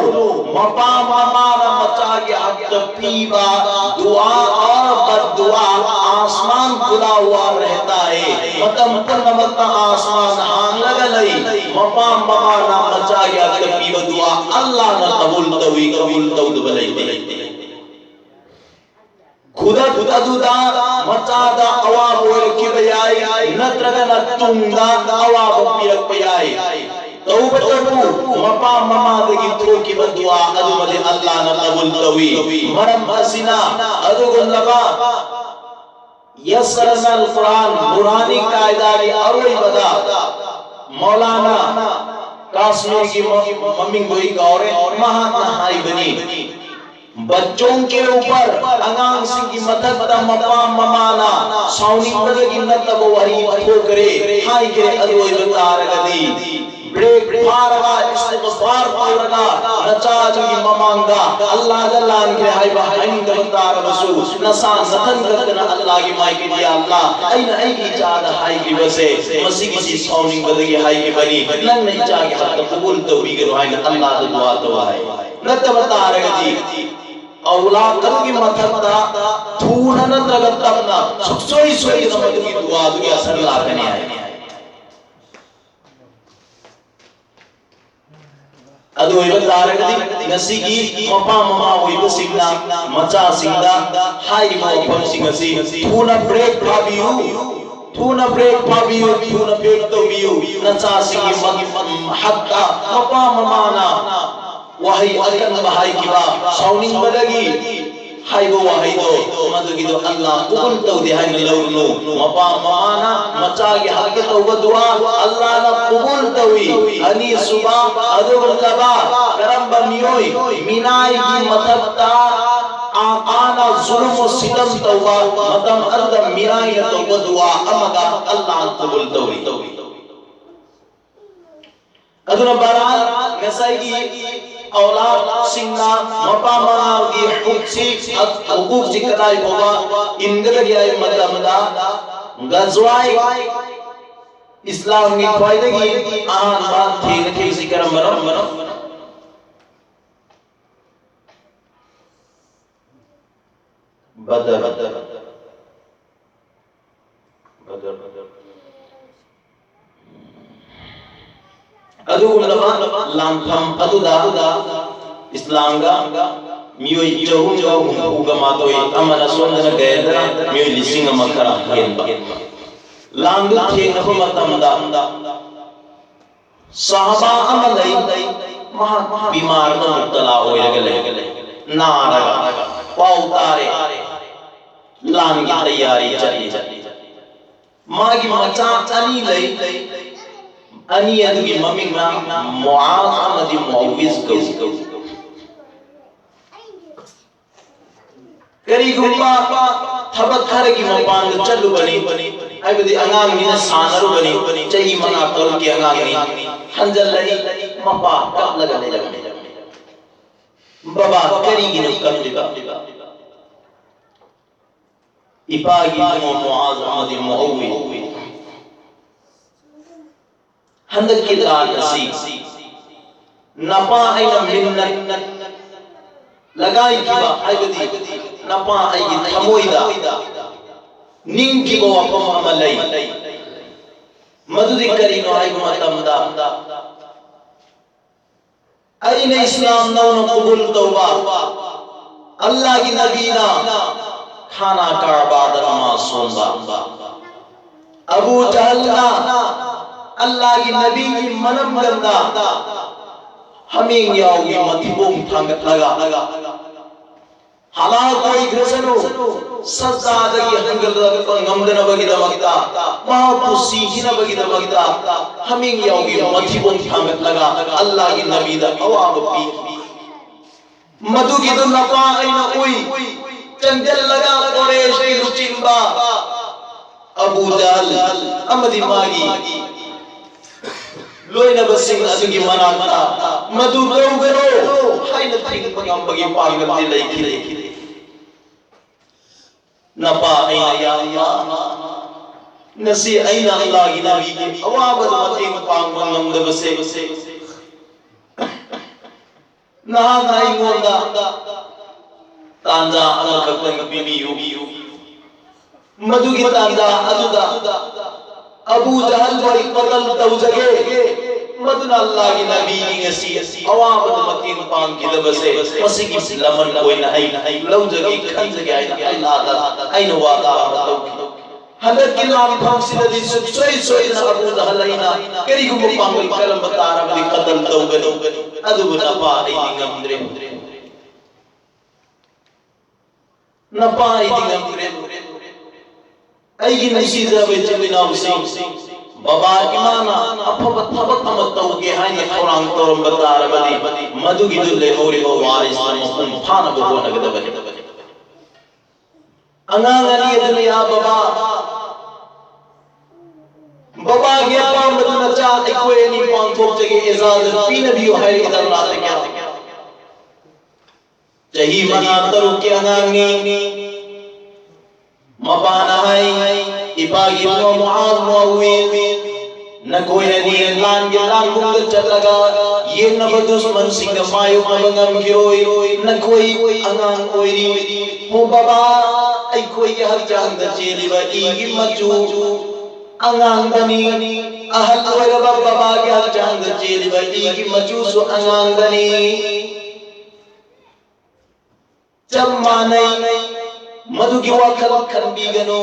ꯃꯄꯥ ꯃꯃꯥꯅ ꯃꯆꯥꯒꯤ ꯍꯛꯇ ꯄꯤꯕ ꯗꯨꯋꯥ ꯑꯣꯔ ꯕꯗꯗꯨꯋꯥ ꯑꯥꯁꯃꯥꯟ ꯈꯨꯂꯥ ꯍꯨꯋꯥ ꯔꯍꯇꯥ ꯍꯦ꯫ ꯃꯇꯝ ꯄꯨꯝꯅꯃꯛꯇ ꯑꯥꯁꯃꯥꯟ ꯍꯥꯡꯂꯒ ꯂꯩ꯫ ꯃꯄꯥ ꯃꯃꯥꯅ ꯃꯆꯥꯒꯤ ꯍꯛꯇ ꯄꯤꯕ ꯗꯨꯋꯥ ꯑꯜꯂꯥꯍꯅ ꯀꯕꯨꯜ ꯇꯧꯏ, ꯀꯕꯨꯜ ꯇꯧꯗꯕ ꯂꯩꯇꯦ꯫ ꯈꯨꯗꯛ ꯑꯗꯨꯗ ꯃꯆꯥꯗ ꯑꯋꯥꯕ ꯑꯣꯏꯔꯛꯈꯤꯕ ꯌꯥꯏ, ꯅꯠꯇ꯭ꯔꯒꯅ ꯇꯨꯡꯗ ꯑꯋꯥꯕ ꯄꯤꯔꯛꯄ ꯌꯥꯏ꯫ ꯇꯧꯕꯇꯕꯨ ꯃꯄꯥ ꯃꯃꯥꯗꯒꯤ ꯊꯣꯛꯈꯤꯕ ꯗꯨꯋꯥ ꯑꯗꯨꯃꯗꯤ ꯑꯜꯂꯥꯅ ꯀꯕꯨꯜ ꯇꯧꯏ꯫ ꯃꯔꯝ ꯑꯁꯤꯅ ꯑꯗꯨꯒꯨꯝꯂꯕ ꯌꯁꯔꯅ ꯑꯜ ꯀꯨꯔꯥꯟ ꯅꯨꯔꯥꯅꯤ ꯀꯥꯏꯗꯥꯒꯤ ꯑꯔꯣꯏꯕꯗ ꯃꯧꯂꯥꯅꯥ ꯀꯥꯁꯃꯤꯔꯒꯤ ꯃ-, ꯃꯃꯤꯡꯗꯣ ꯑꯩ ꯀꯥꯎꯔꯦ, ꯃꯍꯥꯛꯅ ꯍꯥꯏꯕꯅꯤ, ꯕꯆꯣꯡ ꯀꯦ ꯎꯄꯔ, ꯑꯉꯥꯡꯁꯤꯡꯒꯤ ꯃꯊꯛꯇ ꯃꯄꯥ ꯃꯃꯥꯅ ꯁꯥꯎꯅꯤꯡꯕꯗꯒꯤ ꯅꯠꯇꯕ ꯋꯥꯔꯤ ꯊꯣꯛꯈ꯭ꯔꯦ, ꯍꯥꯏꯈ꯭ꯔꯦ꯫ ꯑꯗꯨ ꯑꯣꯏꯕ ꯇꯥꯔꯒꯗꯤ ꯕ꯭ꯔꯦꯛ ꯐꯥꯔꯒ, ꯏꯁꯇꯤꯒꯐꯥꯔ ꯇꯧꯔꯒ, ꯅꯆꯥꯗꯨꯒꯤ ꯃꯃꯥꯡꯗ ꯑꯜꯂꯥꯗ ꯂꯥꯟꯈ꯭ꯔꯦ ꯍꯥꯏꯕ ꯍꯥꯏꯅꯤꯡꯗꯕ ꯇꯥꯔꯕꯁꯨ, ꯅꯁꯥ ꯅꯊꯟ ꯈꯛꯇꯅ ꯑꯜꯂꯥꯒꯤ ꯃꯥꯏꯀꯩꯗ, "ꯌꯥ ꯑꯜꯂꯥ, ꯑꯩꯅ ꯑꯩꯒꯤ ꯏꯆꯥꯗ ꯍꯥꯏꯈꯤꯕꯁꯦ, ꯃꯁꯤꯒꯤꯁꯤ ꯁꯥꯎꯅꯤꯡꯕꯗꯒꯤ ꯍꯥꯏꯈꯤꯕꯅꯤ, ꯅꯪꯅ ꯏꯆꯥꯒꯤ ꯍꯛꯇ ꯀꯕꯨꯜ ꯇꯧꯕꯤꯒꯅꯨ" ꯍꯥꯏꯅ ꯑꯜꯂꯥꯗ ꯗꯨꯋꯥ ꯇꯧ ꯍꯥꯏ꯫ ꯅꯠꯇꯕ ꯇꯥꯔꯒꯗꯤ ꯑꯧꯂꯥꯗ ꯑꯗꯨꯒꯤ ꯃꯊꯛꯇ ꯊꯨꯅ ꯅꯠꯇ꯭ꯔꯒ ꯇꯞꯅ ꯁꯨꯡꯁꯣꯏ ꯁꯣꯏꯗꯅ ꯃꯗꯨꯒꯤ ꯗꯨꯋꯥꯗꯨꯒꯤ ꯑꯁꯔ ꯂꯥꯛꯀꯅꯤ ꯍꯥꯏ꯫ ꯑꯗꯨ ꯑꯣꯏꯕ ꯇꯥꯔꯒꯗꯤ ꯉꯁꯤꯒꯤ ꯃꯄꯥ ꯃꯃꯥ ꯑꯣꯏꯕꯁꯤꯡꯅ ꯃꯆꯥꯁꯤꯡꯗ ꯍꯥꯏꯔꯤꯕ ꯋꯥꯐꯝꯁꯤꯡ ꯑꯁꯤ ꯊꯨꯅ ꯕ꯭ꯔꯦꯛ ꯐꯥꯕꯤꯌꯨ, ꯊꯨꯅ ꯕ꯭ꯔꯦꯛ ꯐꯥꯕꯤꯌꯨ, ꯊꯨꯅ ꯕ꯭ꯔꯦꯛ ꯇꯧꯕꯤꯌꯨ꯫ ꯅꯆꯥꯁꯤꯡꯒꯤ ꯃ-, ꯍꯛꯇ ꯃꯄꯥ ꯃꯃꯥꯅ ꯋꯥꯍꯩ ꯑꯀꯟꯕ ꯍꯥꯏꯈꯤꯕ, ꯁꯥꯎꯅꯤꯡꯕꯗꯒꯤ ꯍꯥꯏꯕ ꯋꯥꯍꯩꯗꯣ, ꯃꯗꯨꯒꯤꯗꯣ ꯑꯜꯂꯥ ꯀꯕꯨꯜ ꯇꯧꯗꯦ ꯍꯥꯏꯅ ꯂꯧꯔꯨꯅꯨ꯫ ꯃꯄꯥ ꯃꯃꯥꯅ ꯃꯆꯥꯒꯤ ꯍꯛꯇ ꯇꯧꯕ ꯗꯨꯋꯥ ꯑꯜꯂꯥꯅ ꯀꯕꯨꯜ ꯇꯧꯏ꯫ ꯑꯅꯤꯁꯨꯕ, ꯑꯗꯨꯒꯨꯝꯂꯕ ꯀꯔꯝꯕ ꯃꯤꯑꯣꯏ, ꯃꯤꯅꯥꯏꯒꯤ ꯃꯊꯛꯇ ꯑꯥꯀꯥꯅ ꯖꯨꯂꯨꯝ ꯁꯤꯇꯝ ꯇꯧꯕ ꯃꯇꯝ ꯑꯗꯨꯗ ꯃꯤꯅꯥꯏꯅ ꯇꯧꯕ ꯗꯨꯋꯥ ꯑꯃꯒ ꯑꯜꯂꯥꯅ ꯀꯕꯨꯜ ꯇꯧꯏ꯫ ꯑꯗꯨꯅ ꯕꯍꯔꯍꯥꯜ, ꯉꯁꯥꯏꯒꯤ ꯑꯧꯂꯥꯗꯁꯤꯡꯅ ꯃꯄꯥ ꯃꯃꯥꯒꯤ ꯍꯨꯀꯨꯛꯁꯤ, ꯍꯨꯀꯨꯛꯁꯤ ꯀꯗꯥꯏ ꯐꯥꯎꯕ ꯏꯟꯒꯗꯒꯦ ꯍꯥꯏꯕ ꯃꯇꯝꯗ, ꯒꯖꯋꯥꯏ ꯏꯁꯂꯥꯝꯒꯤ ꯈ꯭ꯋꯥꯏꯗꯒꯤ ꯑꯍꯥꯟꯕ ꯊꯦꯡꯅꯈꯤꯕꯁꯤ ꯀꯔꯝꯕꯅꯣ? ꯕꯗꯔ꯫ ꯑꯗꯨꯒꯨꯝꯂꯕ ꯂꯥꯟꯐꯝ ꯑꯗꯨꯗ ꯏꯁꯂꯥꯝꯒ ꯃꯤꯑꯣꯏ ꯆꯍꯨꯝꯒ ꯍꯨꯝꯐꯨꯒ ꯃꯥꯊꯣꯏ, ꯑꯃꯅ ꯁꯣꯝꯗꯅ ꯒꯌꯦꯟꯗ꯭ꯔ, ꯃꯤꯑꯣꯏ ꯂꯤꯁꯤꯡ ꯑꯃ ꯈꯔ ꯍꯦꯟꯕ꯫ ꯂꯥꯟꯗꯨ ꯊꯦꯡꯅꯕ ꯃꯇꯝꯗ ꯁꯍꯥꯕꯥ ꯑꯃ ꯂꯩ, ꯃꯍꯥꯛ ꯕꯤꯃꯥꯔꯗ ꯃꯨꯕꯇꯂꯥ ꯑꯣꯏꯔꯒ ꯂꯩ, ꯅꯥꯔꯒ꯫ ꯄꯥꯎ ꯇꯥꯔꯦ, ꯂꯥꯟꯒꯤ ꯇꯌꯥꯔꯤ ꯆꯠꯂꯤ꯫ ꯃꯥꯒꯤ ꯃꯆꯥ ꯑꯅꯤ ꯂꯩ, ꯑꯅꯤ ꯑꯗꯨꯒꯤ ꯃꯃꯤꯡꯅ ꯃꯨꯑꯥꯖ ꯑꯃꯗꯤ ꯃꯨꯑꯥꯋꯤꯖ ꯀꯧꯏ꯫ ꯀꯔꯤꯒꯨꯝꯕ ꯊꯕꯛ ꯈꯔꯒꯤ ꯃꯄꯥꯟꯗ ꯆꯠꯂꯨꯕꯅꯤ, ꯍꯥꯏꯕꯗꯤ ꯑꯉꯥꯡꯅꯤꯅ ꯁꯥꯟꯅꯔꯨꯕꯅꯤ, ꯆꯍꯤ ꯃꯉꯥ ꯇꯔꯨꯛꯀꯤ ꯑꯉꯥꯡꯅꯤ, ꯍꯟꯖꯜꯂꯛꯏ꯫ ꯃꯄꯥ ꯀꯞꯂꯒ ꯂꯩꯔꯝꯃꯤ꯫ "ꯕꯕꯥ, ꯀꯔꯤꯒꯤꯅꯣ ꯀꯞꯂꯤꯕ?" "ꯏꯄꯥꯒꯤ ꯏꯕꯨꯡꯉꯣ ꯃꯨꯑꯥꯖ ꯑꯃꯗꯤ ꯃꯨꯑꯥꯋꯤꯖ, ꯍꯟꯗꯛꯀꯤ ꯂꯥꯟ ꯑꯁꯤ ꯅꯄꯥ ꯑꯩꯅ ꯃꯤꯟꯅꯠ ꯂꯒꯥꯏꯈꯤꯕ, ꯍꯥꯏꯕꯗꯤ ꯅꯄꯥ ꯑꯩꯒꯤ ꯊꯃꯣꯏꯗ ꯅꯤꯡꯈꯤꯕ ꯋꯥꯐꯝ ꯑꯃ ꯂꯩ꯫ ꯃꯗꯨꯗꯤ ꯀꯔꯤꯅꯣ ꯍꯥꯏꯕ ꯃꯇꯝꯗ, ꯑꯩꯅ ꯏꯁꯂꯥꯝ ꯅꯧꯅ ꯀꯕꯨꯜ ꯇꯧꯕ, ꯑꯜꯂꯥꯍꯒꯤ ꯅꯕꯤꯅ ꯈꯥꯅꯥ ꯀꯥꯕꯥꯗ ꯅꯃꯥꯖ ꯁꯣꯟꯕ, ꯑꯕꯨ ꯖꯍꯜꯅ ꯑꯜꯂꯥꯍꯒꯤ ꯅꯕꯤꯒꯤ ꯃꯅꯝꯒꯟꯗ ꯍꯥꯃꯦꯡ ꯌꯥꯎꯒꯤ ꯃꯊꯤꯕꯣꯡ ꯊꯥꯡꯒꯠꯂꯒ ꯍꯂꯥꯛ ꯑꯣꯏꯈ꯭ꯔꯁꯅꯨ, ꯁꯖꯗꯥꯗꯒꯤ ꯍꯟꯒꯠꯂꯛꯄ ꯉꯝꯗꯅꯕꯒꯤꯗꯃꯛꯇ, ꯃꯍꯥꯛꯄꯨ ꯁꯤꯈꯤꯅꯕꯒꯤꯗꯃꯛꯇ ꯍꯥꯃꯦꯡ ꯌꯥꯎꯒꯤ ꯃꯊꯤꯕꯣꯡ ꯊꯥꯡꯒꯠꯂꯒ ꯑꯜꯂꯥꯍꯒꯤ ꯅꯕꯤꯗ ꯑꯋꯥꯕ ꯄꯤ꯫ ꯃꯗꯨꯒꯤꯗꯨ ꯅꯄꯥ ꯑꯩꯅ ꯎꯏ꯫ ꯆꯪꯁꯤꯜꯂꯒ ꯀꯨꯔꯦꯁꯀꯤ ꯂꯨꯆꯤꯡꯕ ꯑꯕꯨ ꯖꯍꯜ ꯑꯃꯗꯤ ꯃꯥꯒꯤ ꯂꯣꯏꯅꯕꯁꯤꯡ ꯑꯗꯨꯒꯤ ꯃꯅꯥꯛꯇ ꯃꯗꯨ ꯇꯧꯒꯅꯨ ꯍꯥꯏꯅ ꯊꯤꯡꯕ ꯉꯝꯕꯒꯤ ꯄꯥꯡꯒꯜꯗꯤ ꯂꯩꯈꯤꯗꯦ꯫ ꯅꯄꯥ ꯑꯩꯅ, "ꯌꯥ ꯑꯜꯂꯥꯍ, ꯉꯁꯤ ꯑꯩꯅ ꯑꯜꯂꯥꯍꯒꯤ ꯅꯕꯤꯒꯤ ꯑꯋꯥꯕꯗ ꯃꯇꯦꯡ ꯄꯥꯡꯕ ꯉꯝꯗꯕꯁꯦ, ꯅꯍꯥꯛꯅ ꯑꯩꯉꯣꯟꯗ ꯇꯥꯟꯖꯥ ꯑꯃꯈꯛꯇꯪ ꯄꯤꯕꯤꯌꯨ꯫ ꯃꯗꯨꯒꯤ ꯇꯥꯟꯖꯥ ꯑꯗꯨꯗ ꯑꯕꯨ ꯖꯍꯜꯕꯨ ꯑꯩ ꯀꯇꯜ ꯇꯧꯖꯒꯦ꯫ ꯃꯗꯨꯅ ꯑꯜꯂꯥꯍꯒꯤ ꯅꯕꯤꯒꯤ ꯉꯁꯤ ꯑꯋꯥꯕꯗ ꯃꯇꯦꯡ ꯄꯥꯡꯈꯤꯗꯕꯁꯦ ꯃꯁꯤꯒꯤ ꯂꯃꯟ ꯑꯣꯏꯅ ꯑꯩ ꯂꯧꯖꯒꯦ, ꯈꯟꯖꯒꯦ ꯍꯥꯏꯅ ꯑꯜꯂꯥꯍꯗ ꯑꯩꯅ ꯋꯥꯗꯥ ꯑꯃ ꯇꯧꯈꯤ꯫ ꯍꯟꯗꯛꯀꯤ ꯂꯥꯟꯐꯝꯁꯤꯗꯗꯤ ꯁꯨꯡꯁꯣꯏ ꯁꯣꯏꯗꯅ ꯑꯕꯨ ꯖꯍꯜ ꯑꯩꯅ ꯀꯔꯤꯒꯨꯝꯕ ꯄꯥꯡꯒꯜ ꯀꯜꯂꯝꯕ ꯇꯥꯔꯕꯗꯤ ꯀꯇꯜ ꯇꯧꯒꯅꯤ, ꯑꯗꯨꯕꯨ ꯅꯄꯥ ꯑꯩꯗꯤ ꯉꯝꯗ꯭ꯔꯦ꯫ ꯅꯄꯥ ꯑꯩꯗꯤ ꯉꯝꯗ꯭ꯔꯦ꯫ ꯑꯩꯒꯤ ꯅꯨꯡꯁꯤꯖꯔꯕ ꯏꯆꯤꯜ ꯏꯅꯥꯎꯁꯤꯡ, ꯕꯕꯥ ꯏꯃꯥꯅ ꯑꯐꯕ ꯊꯕꯛ ꯑꯃ ꯇꯧꯒꯦ ꯍꯥꯏꯅ ꯊꯧꯔꯥꯡ ꯇꯧꯔꯝꯕ ꯇꯥꯔꯕꯗꯤ ꯃꯗꯨꯒꯤꯗꯨ ꯂꯩꯍꯧꯔꯤꯕ ꯋꯥꯔꯤꯁꯤꯅ ꯃꯄꯨꯡ ꯐꯥꯅꯕ ꯍꯣꯠꯅꯒꯗꯕꯅꯤ꯫ ꯑꯉꯥꯡ ꯑꯅꯤ ꯑꯗꯨꯅ, ꯌꯥ ꯕꯕꯥ, ꯕꯕꯥꯒꯤ ꯑꯄꯥꯝꯕꯗꯨ ꯅꯆꯥ ꯑꯩꯈꯣꯏ ꯑꯅꯤ ꯄꯥꯡꯊꯣꯛꯆꯒꯦ, ꯏꯖꯥꯖꯠ ꯄꯤꯅꯕꯤꯌꯨ ꯍꯥꯏꯔꯛꯏ ꯗꯔꯒꯥꯍꯇꯒꯤ꯫ ꯆꯍꯤ ꯃꯉꯥ ꯇꯔꯨꯛꯀꯤ ꯑꯉꯥꯡꯅꯤ꯫ ꯃꯄꯥꯅ ꯍꯥꯏ, ꯏꯄꯥꯒꯤ ꯏꯕꯨꯡꯉꯣ ꯃꯨꯑꯥꯖ, ꯃꯨꯑꯥꯋꯤꯌꯥ, ꯅꯈꯣꯏ ꯑꯅꯤ ꯂꯥꯟꯒꯤ ꯂꯥꯟꯕꯨꯡꯗ ꯆꯠꯂꯒ ꯌꯦꯡꯅꯕ ꯗꯨꯁꯃꯟꯁꯤꯡꯒ ꯃꯥꯌꯣꯛꯅꯕ ꯉꯝꯈꯤꯔꯣꯏ꯫ ꯅꯈꯣꯏ ꯑꯉꯥꯡ ꯑꯣꯏꯔꯤ꯫ ꯍꯣ ꯕꯕꯥ, ꯑꯩꯈꯣꯏꯒꯤ ꯍꯛꯆꯥꯡꯗ ꯆꯦꯜꯂꯤꯕ ꯏꯒꯤ ꯃꯆꯨ ꯑꯉꯥꯡꯕꯅꯤ꯫ ꯑꯍꯜ ꯑꯣꯏꯔꯕ ꯕꯕꯥꯒꯤ ꯍꯛꯆꯥꯡꯗ ꯆꯦꯜꯂꯤꯕ ꯏꯒꯤ ꯃꯆꯨꯁꯨ ꯑꯉꯥꯡꯕꯅꯤ꯫ ꯆꯞ ꯃꯥꯟꯅꯩ꯫ ꯃꯗꯨꯒꯤ ꯋꯥꯈꯜ ꯈꯟꯕꯤꯒꯅꯨ꯫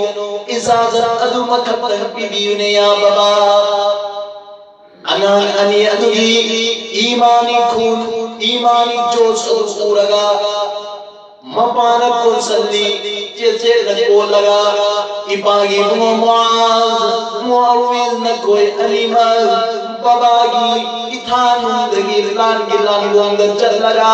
ꯏꯖꯥꯖꯠ ꯑꯗꯨꯃꯈꯛꯇꯪ ꯄꯤꯕꯤꯌꯨꯅꯦ, ꯌꯥ ꯕꯕꯥ꯫ ꯑꯉꯥꯡ ꯑꯅꯤ ꯑꯗꯨꯒꯤ ꯏꯃꯥꯅꯤ ꯈꯨꯟ, ꯏꯃꯥꯅꯤ ꯖꯣꯁ ꯑꯗꯨ ꯎꯔꯒ ꯃꯄꯥꯅ ꯀꯣꯟꯁꯜꯂꯤ, ꯆꯦꯆꯦꯅ ꯀꯣꯜꯂꯒ, ꯏꯄꯥꯒꯤ ꯏꯕꯨꯡꯉꯣ ꯃꯨꯑꯥꯖ, ꯃꯨꯑꯥꯋꯤꯌꯥ, ꯅꯈꯣꯏ ꯑꯅꯤꯃꯛ ꯕꯕꯥꯒꯤ ꯏꯊꯥꯅꯨꯡꯗꯒꯤ ꯂꯥꯟꯒꯤ ꯂꯥꯟꯕꯨꯡꯗ ꯆꯠꯂꯒ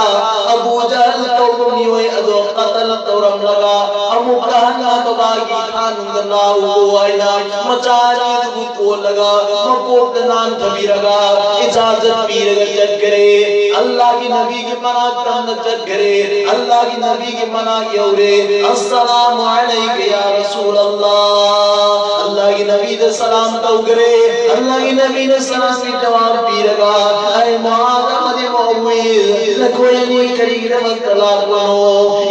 ꯑꯕꯨ ꯖꯍꯜ ꯀꯧꯕ ꯃꯤꯑꯣꯏ ꯑꯗꯣ ꯀꯇꯜ ꯇꯧꯔꯝꯂꯒ ꯑꯃꯨꯛꯀ ꯍꯟꯅ ꯕꯕꯥꯒꯤ ꯏꯊꯥꯅꯨꯡꯗ ꯂꯥꯛꯎꯀꯣ ꯍꯥꯏꯅ ꯃꯆꯥ ꯑꯅꯤꯗꯨꯕꯨ ꯀꯣꯜꯂꯒ ꯃꯀꯣꯛꯇ ꯅꯥꯟꯊꯕꯤꯔꯒ ꯏꯖꯥꯖꯠ ꯄꯤꯔꯒ ꯆꯠꯈ꯭ꯔꯦ꯫ ꯑꯜꯂꯥꯍꯒꯤ ꯅꯕꯤꯒꯤ ꯃꯅꯥꯛ ꯇꯝꯅ ꯆꯠꯈ꯭ꯔꯦ꯫ ꯑꯜꯂꯥꯍꯒꯤ ꯅꯕꯤꯒꯤ ꯃꯅꯥꯛ ꯌꯧꯔꯦ꯫ "ꯑꯁꯁꯂꯥꯃꯨ ꯑꯂꯩꯀ ꯌꯥ ꯔꯁꯨꯂꯜꯂꯥꯍ"꯫ ꯑꯜꯂꯥꯍꯒꯤ ꯅꯕꯤꯗ ꯁꯂꯥꯝ ꯇꯧꯈ꯭ꯔꯦ꯫ ꯑꯜꯂꯥꯍꯒꯤ ꯅꯕꯤꯅ ꯁꯂꯥꯝꯒꯤ ꯖꯋꯥꯕ ꯄꯤꯔꯒ, "ꯑꯩ ꯃꯨꯑꯥꯖ ꯑꯃꯗꯤ ꯃꯨꯑꯥꯋꯤꯌꯥ, ꯅꯈꯣꯏ ꯑꯅꯤ ꯀꯔꯤꯒꯤꯗꯃꯛꯇ ꯂꯥꯛꯄꯅꯣ?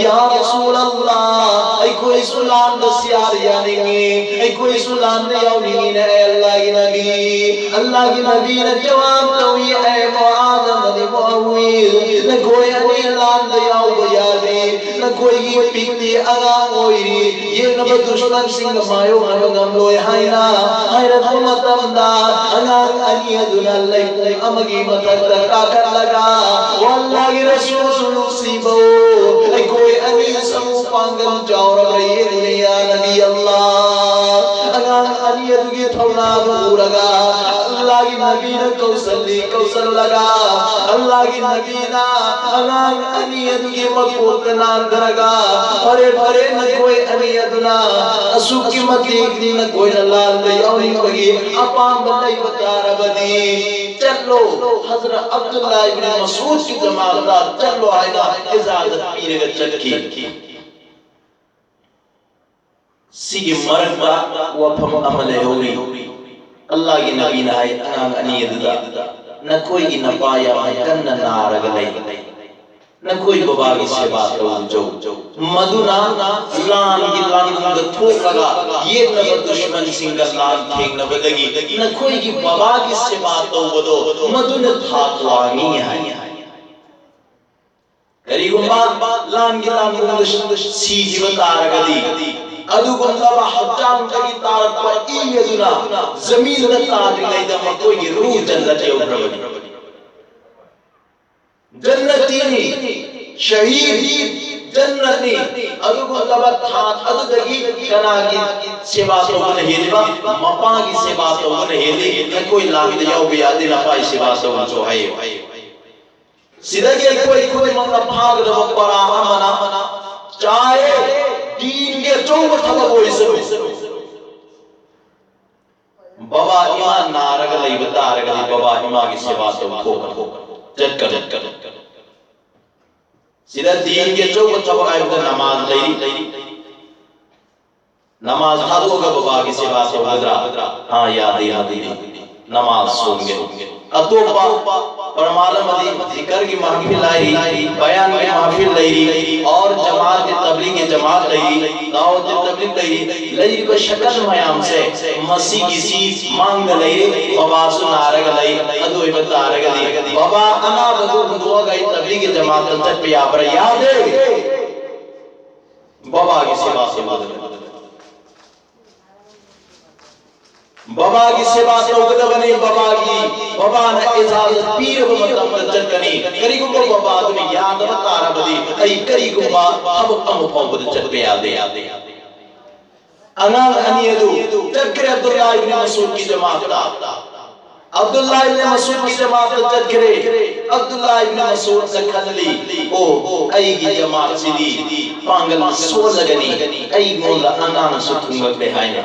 ꯌꯥ ꯔꯁꯨꯂꯜꯂꯥꯍ, ꯑꯩ ꯑꯩꯈꯣꯏꯁꯨ ꯂꯥꯟꯗ ꯁꯤꯌꯥꯔ ꯌꯥꯅꯤꯡꯉꯤ, ꯑꯩꯈꯣꯏꯁꯨ ꯂꯥꯟꯗ ꯌꯥꯎꯅꯤꯡꯉꯤꯅꯦ꯫ ꯑꯦ ꯑꯜꯂꯥꯍꯒꯤ ꯅꯕꯤ, ꯑꯜꯂꯥꯍꯒꯤ ꯅꯕꯤꯅ ꯖꯋꯥꯕ ꯇꯧꯏ, ꯑꯦ ꯃꯨꯑꯥꯖ ꯑꯃꯗꯤ ꯃꯨꯑꯥꯋꯤꯌ, ꯅꯈꯣꯏ ꯑꯅꯤ ꯂꯥꯟꯗ ꯌꯥꯎꯕ ꯌꯥꯗꯦ, ꯅꯈꯣꯏꯒꯤ ꯄꯤꯛꯂꯤ ꯑꯉꯥꯡ ꯑꯣꯏꯔꯤ, ꯌꯦꯛꯅꯕ ꯗꯨꯁꯃꯟꯁꯤꯡꯒ ꯃꯥꯌꯣꯛꯅꯕ ꯉꯝꯂꯣꯏ ꯍꯥꯏꯅ ꯍꯥꯏꯔꯛꯄ ꯃꯇꯝꯗ, ꯑꯉꯥꯡ ꯑꯅꯤ ꯑꯗꯨꯅ ꯂꯩꯄꯨꯡ ꯑꯃꯒꯤ ꯃꯊꯛꯇ ꯀꯥꯈꯠꯂꯒ, "ꯋꯥ ꯑꯜꯂꯥꯍꯒꯤ ꯔꯁꯨꯜ ꯅꯨꯡꯁꯤꯕꯧ, ꯑꯩꯈꯣꯏ ꯑꯅꯤ ꯁꯃꯨ ꯄꯥꯡꯒꯜ ꯆꯥꯎꯔꯕ꯭ꯔꯥ ꯌꯦꯡꯉꯨꯅꯦ, ꯌꯥ ꯅꯕꯤ ꯑꯜꯂꯥꯍ"꯫ ꯑꯉꯥꯡ ꯑꯅꯤ ꯑꯗꯨꯒꯤ ꯊꯧꯅꯥꯗꯨ ꯎꯔꯒ ꯑꯜꯂꯥꯍꯒꯤ ꯅꯕꯤꯅ ꯀꯧꯁꯜꯂꯤ, ꯀꯧꯁꯜꯂꯒ ꯑꯜꯂꯥꯍꯒꯤ ꯅꯕꯤꯅ ꯑꯉꯥꯡ ꯑꯅꯤ ꯑꯗꯨꯒꯤ ꯃꯀꯣꯛꯇ ꯅꯥꯟꯊꯔꯒ, "ꯐꯔꯦ, ꯐꯔꯦ, ꯅꯈꯣꯏ ꯑꯅꯤ ꯑꯗꯨꯅ ꯑꯁꯨꯛꯀꯤ ꯃꯇꯤꯛ ꯅꯈꯣꯏꯅ ꯂꯥꯟꯗ ꯌꯥꯎꯅꯤꯡꯕꯒꯤ ꯑꯄꯥꯝꯕ ꯂꯩꯕ ꯇꯥꯔꯕꯗꯤ ꯆꯠꯂꯣ, ꯍꯖꯔꯠ ꯑꯕꯗꯨꯜꯂꯥꯍ ꯏꯕꯅꯤ ꯃꯁꯎꯗꯀꯤ ꯖꯃꯥꯠꯇ ꯆꯠꯂꯣ" ꯍꯥꯏꯅ ꯏꯖꯥꯖꯠ ꯄꯤꯔꯒ ꯆꯠꯈꯤ꯫ ꯁꯤꯒꯤ ꯃꯔꯛꯇ ꯋꯥꯐꯝ ꯑꯃ ꯂꯩꯍꯧꯔꯤ꯫ ꯑꯜꯂꯥꯍꯒꯤ ꯅꯕꯤꯅ ꯍꯥꯏ ꯑꯉꯥꯡ ꯑꯅꯤ ꯑꯗꯨꯗ, "ꯅꯈꯣꯏꯒꯤ ꯅꯄꯥ ꯌꯥꯝꯅ ꯀꯟꯅ ꯅꯥꯔꯒ ꯂꯩ, ꯅꯈꯣꯏ ꯕꯕꯥꯒꯤ ꯁꯦꯕꯥ ꯇꯧꯖꯧ, ꯃꯗꯨꯅ ꯂꯥꯟꯒꯤ ꯂꯥꯟꯗ ꯊꯣꯛꯂꯒ ꯌꯦꯛꯅꯕ ꯗꯨꯁꯃꯟꯁꯤꯡꯒ ꯂꯥꯟ ꯊꯦꯡꯅꯕꯗꯒꯤ ꯅꯈꯣꯏꯒꯤ ꯕꯕꯥꯒꯤ ꯁꯦꯕꯥ ꯇꯧꯕꯗꯣ ꯃꯗꯨꯅ ꯊꯥꯛ ꯋꯥꯡꯉꯤ" ꯍꯥꯏ꯫ ꯀꯔꯤꯒꯨꯝꯕ ꯂꯥꯟꯒꯤ ꯂꯥꯟꯗ ꯁꯤꯈꯤꯕ ꯇꯥꯔꯒꯗꯤ, ꯑꯗꯨꯒꯨꯝꯂꯕ ꯍꯛꯆꯥꯡꯗꯒꯤ ꯇꯥꯔꯛꯄ ꯏ ꯑꯗꯨꯅ ꯖꯃꯤꯟꯗ ꯇꯥꯗ꯭ꯔꯤꯉꯩꯗ ꯃꯈꯣꯏꯒꯤ ꯔꯨꯍ ꯖꯟꯅꯠ ꯌꯧꯈ꯭ꯔꯕꯅꯤ꯫ ꯖꯟꯅꯇꯤꯅꯤ, ꯁꯍꯤꯗ, ꯖꯟꯅꯠꯅꯤ꯫ ꯑꯗꯨꯒꯨꯝꯂꯕ ꯊꯥꯛ ꯑꯗꯨꯗꯒꯤ ꯀꯅꯥꯒꯤ ꯁꯦꯕꯥ ꯇꯧꯕꯅ ꯍꯦꯜꯂꯤꯕ? ꯃꯄꯥꯒꯤ ꯁꯦꯕꯥ ꯇꯧꯕꯅ ꯍꯦꯜꯂꯤ꯫ ꯅꯈꯣꯏ ꯂꯥꯟꯗ ꯌꯥꯎꯕ ꯌꯥꯗꯦ, ꯅꯄꯥꯒꯤ ꯁꯦꯕꯥ ꯇꯧꯕꯁꯨ ꯍꯥꯏꯌꯦ꯫ ꯁꯤꯗꯒꯤ ꯑꯩꯈꯣꯏ ꯈꯨꯗꯤꯡꯃꯛꯅ ꯐꯥꯒꯗꯕ ꯄꯔꯥ ꯑꯃꯅ, ꯆꯥꯍꯦ ꯗꯤꯟꯒꯤ ꯑꯆꯧꯕ ꯊꯕꯛ ꯑꯣꯏꯁꯅꯨ, ꯕꯕꯥ ꯏꯃꯥ ꯅꯥꯔꯒ ꯂꯩꯕ ꯇꯥꯔꯒꯗꯤ ꯕꯕꯥ ꯏꯃꯥꯒꯤ ꯁꯦꯕꯥ ꯇꯧꯊꯣꯛꯀꯅꯨ, ꯆꯠꯀꯅꯨ꯫ ꯁꯤꯗ ꯗꯤꯟꯒꯤ ꯑꯆꯧꯕ ꯊꯕꯛ ꯍꯥꯏꯕꯗ ꯅꯃꯥꯖ ꯂꯩꯔꯤ꯫ ꯅꯃꯥꯖ ꯊꯥꯗꯣꯛꯑꯒ ꯕꯕꯥꯒꯤ ꯁꯦꯕꯥ ꯇꯧꯒꯗ꯭ꯔꯥ? ꯑꯥ, ꯌꯥꯗꯦ, ꯌꯥꯗꯦ꯫ ꯅꯃꯥꯖ ꯁꯣꯟꯒꯅꯤ꯫ ꯑꯇꯣꯞꯄ ꯄ꯭ꯔꯃꯥꯟ ꯑꯃꯗꯤ ꯖꯤꯀꯔꯒꯤ ꯃꯍꯐꯤꯜ ꯂꯩꯔꯤ, ꯕꯌꯥꯟꯒꯤ ꯃꯍꯐꯤꯜ ꯂꯩꯔꯤ, ꯑꯣꯔ ꯖꯃꯥꯠ ꯇꯕꯂꯤꯒꯤ ꯖꯃꯥꯠ ꯂꯩꯔꯤ, ꯗꯥꯋꯠ ꯇꯕꯂꯤꯒ ꯂꯩꯔꯤ꯫ ꯂꯩꯔꯤꯕ ꯁꯀꯜ ꯃꯌꯥꯝꯁꯦ ꯃꯁꯤꯒꯤꯁꯤ ꯃꯥꯡꯗ ꯂꯩꯔꯤ꯫ ꯕꯕꯥꯁꯨ ꯅꯥꯔꯒ ꯂꯩ꯫ ꯑꯗꯨ ꯑꯣꯏꯕ ꯇꯥꯔꯒꯗꯤ ꯕꯕꯥ ꯑꯅꯥꯕꯗꯨ ꯍꯨꯟꯗꯣꯛꯑꯒ ꯑꯩ ꯇꯕꯂꯤꯒꯤ ꯖꯃꯥꯠꯇ ꯆꯠꯄ ꯌꯥꯕ꯭ꯔꯥ? ꯌꯥꯗꯦ꯫ ꯕꯕꯥꯒꯤ ꯁꯦꯕꯥ ꯇꯧꯒꯗꯕꯅꯤ꯫ ꯕꯕꯥꯒꯤ ꯁꯦꯕꯥ ꯇꯧꯒꯗꯕꯅꯤ꯫ ꯕꯕꯥꯒꯤ, ꯕꯕꯥꯅ ꯏꯖꯥꯖꯠ ꯄꯤꯔꯕ ꯃꯇꯝꯗ ꯆꯠꯀꯅꯤ꯫ ꯀꯔꯤꯒꯨꯝꯕ ꯕꯕꯥꯗꯨꯅ ꯌꯥꯗꯕ ꯇꯥꯔꯕꯗꯤ ꯑꯩ ꯀꯔꯤꯒꯨꯝꯕ ꯊꯕꯛ ꯑꯃ ꯐꯥꯎꯕꯗ ꯆꯠꯄ ꯌꯥꯗꯦ꯫ ꯑꯉꯥꯡ ꯑꯅꯤ ꯑꯗꯨ ꯆꯠꯈ꯭ꯔꯦ ꯑꯕꯗꯨꯜꯂꯥ ꯏꯕꯅꯤ ꯃꯁꯎꯗꯀꯤ ꯖꯃꯥꯠꯇ꯫ ꯑꯕꯗꯨꯜꯂꯥ ꯏꯕꯅꯤ ꯃꯁꯎꯗꯀꯤ ꯖꯃꯥꯠꯇ ꯆꯠꯈ꯭ꯔꯦ꯫ ꯑꯕꯗꯨꯜꯂꯥ ꯏꯕꯅꯤ ꯃꯁꯎꯗꯅ ꯈꯜꯂꯤ, "ꯑꯣ, ꯑꯩꯒꯤ ꯖꯃꯥꯠꯁꯤꯗꯤ ꯄꯥꯡꯒꯜ ꯁꯣꯜꯂꯒꯅꯤ, ꯑꯩꯉꯣꯟꯗ ꯑꯉꯥꯡꯁꯨ ꯊꯨꯡꯂꯛꯂꯦ" ꯍꯥꯏꯅ꯫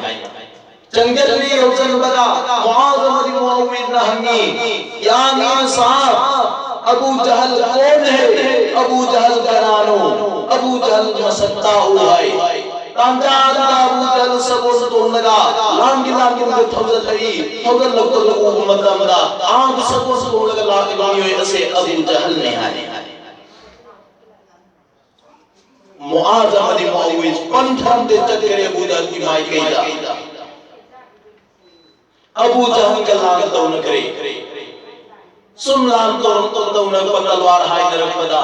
ꯆꯪꯁꯤꯜꯂꯤ꯫ ꯌꯧꯁꯤꯟꯕꯗ ꯃꯨꯑꯥꯖ ꯑꯃꯗꯤ ꯃꯨꯑꯥꯋꯤꯖꯅ ꯍꯪꯉꯤ, "ꯌꯥ ꯑꯃꯤꯔ ꯁꯥꯍꯕ, ꯑꯕꯨ ꯖꯍꯜ ꯀꯣꯟ ꯍꯦ? ꯑꯕꯨ ꯖꯍꯜ ꯀꯅꯥꯅꯣ? ꯑꯕꯨ ꯖꯍꯜ ꯃꯁꯛ ꯇꯥꯛꯎ" ꯍꯥꯏ꯫ ꯇꯥꯟꯖꯥ ꯑꯗꯨꯗ ꯑꯕꯨ ꯖꯍꯜ ꯁꯒꯣꯜ ꯇꯣꯡꯂꯒ ꯂꯥꯟꯒꯤ ꯂꯥꯟꯒꯤ ꯊꯧꯖꯤꯜꯂꯛꯏ꯫ ꯊꯧꯖꯤꯜꯂꯛꯄꯗꯨ ꯎꯕ ꯃꯇꯝꯗ, "ꯑꯥ, ꯁꯒꯣꯜ ꯇꯣꯡꯂꯒ ꯂꯥꯛꯂꯤꯕ ꯃꯤꯑꯣꯏ ꯑꯁꯦ ꯑꯕꯨ ꯖꯍꯜꯅꯤ" ꯍꯥꯏ꯫ ꯃꯨꯑꯥꯖ ꯑꯃꯗꯤ ꯃꯨꯑꯥꯋꯤꯖ ꯄꯟꯊꯔꯝꯗꯦ, ꯆꯠꯈ꯭ꯔꯦ ꯑꯕꯨ ꯖꯍꯜꯒꯤ ꯃꯥꯏꯀꯩꯗ꯫ ꯑꯕꯨ ꯖꯍꯜꯒ ꯂꯥꯟ ꯇꯧꯅꯈ꯭ꯔꯦ꯫ ꯁꯨꯝ ꯂꯥꯟ ꯇꯧꯔꯛꯄ, ꯇꯧꯅꯔꯛꯄ, ꯇꯂꯋꯥꯔ ꯍꯥꯏꯅꯔꯛꯄꯗ,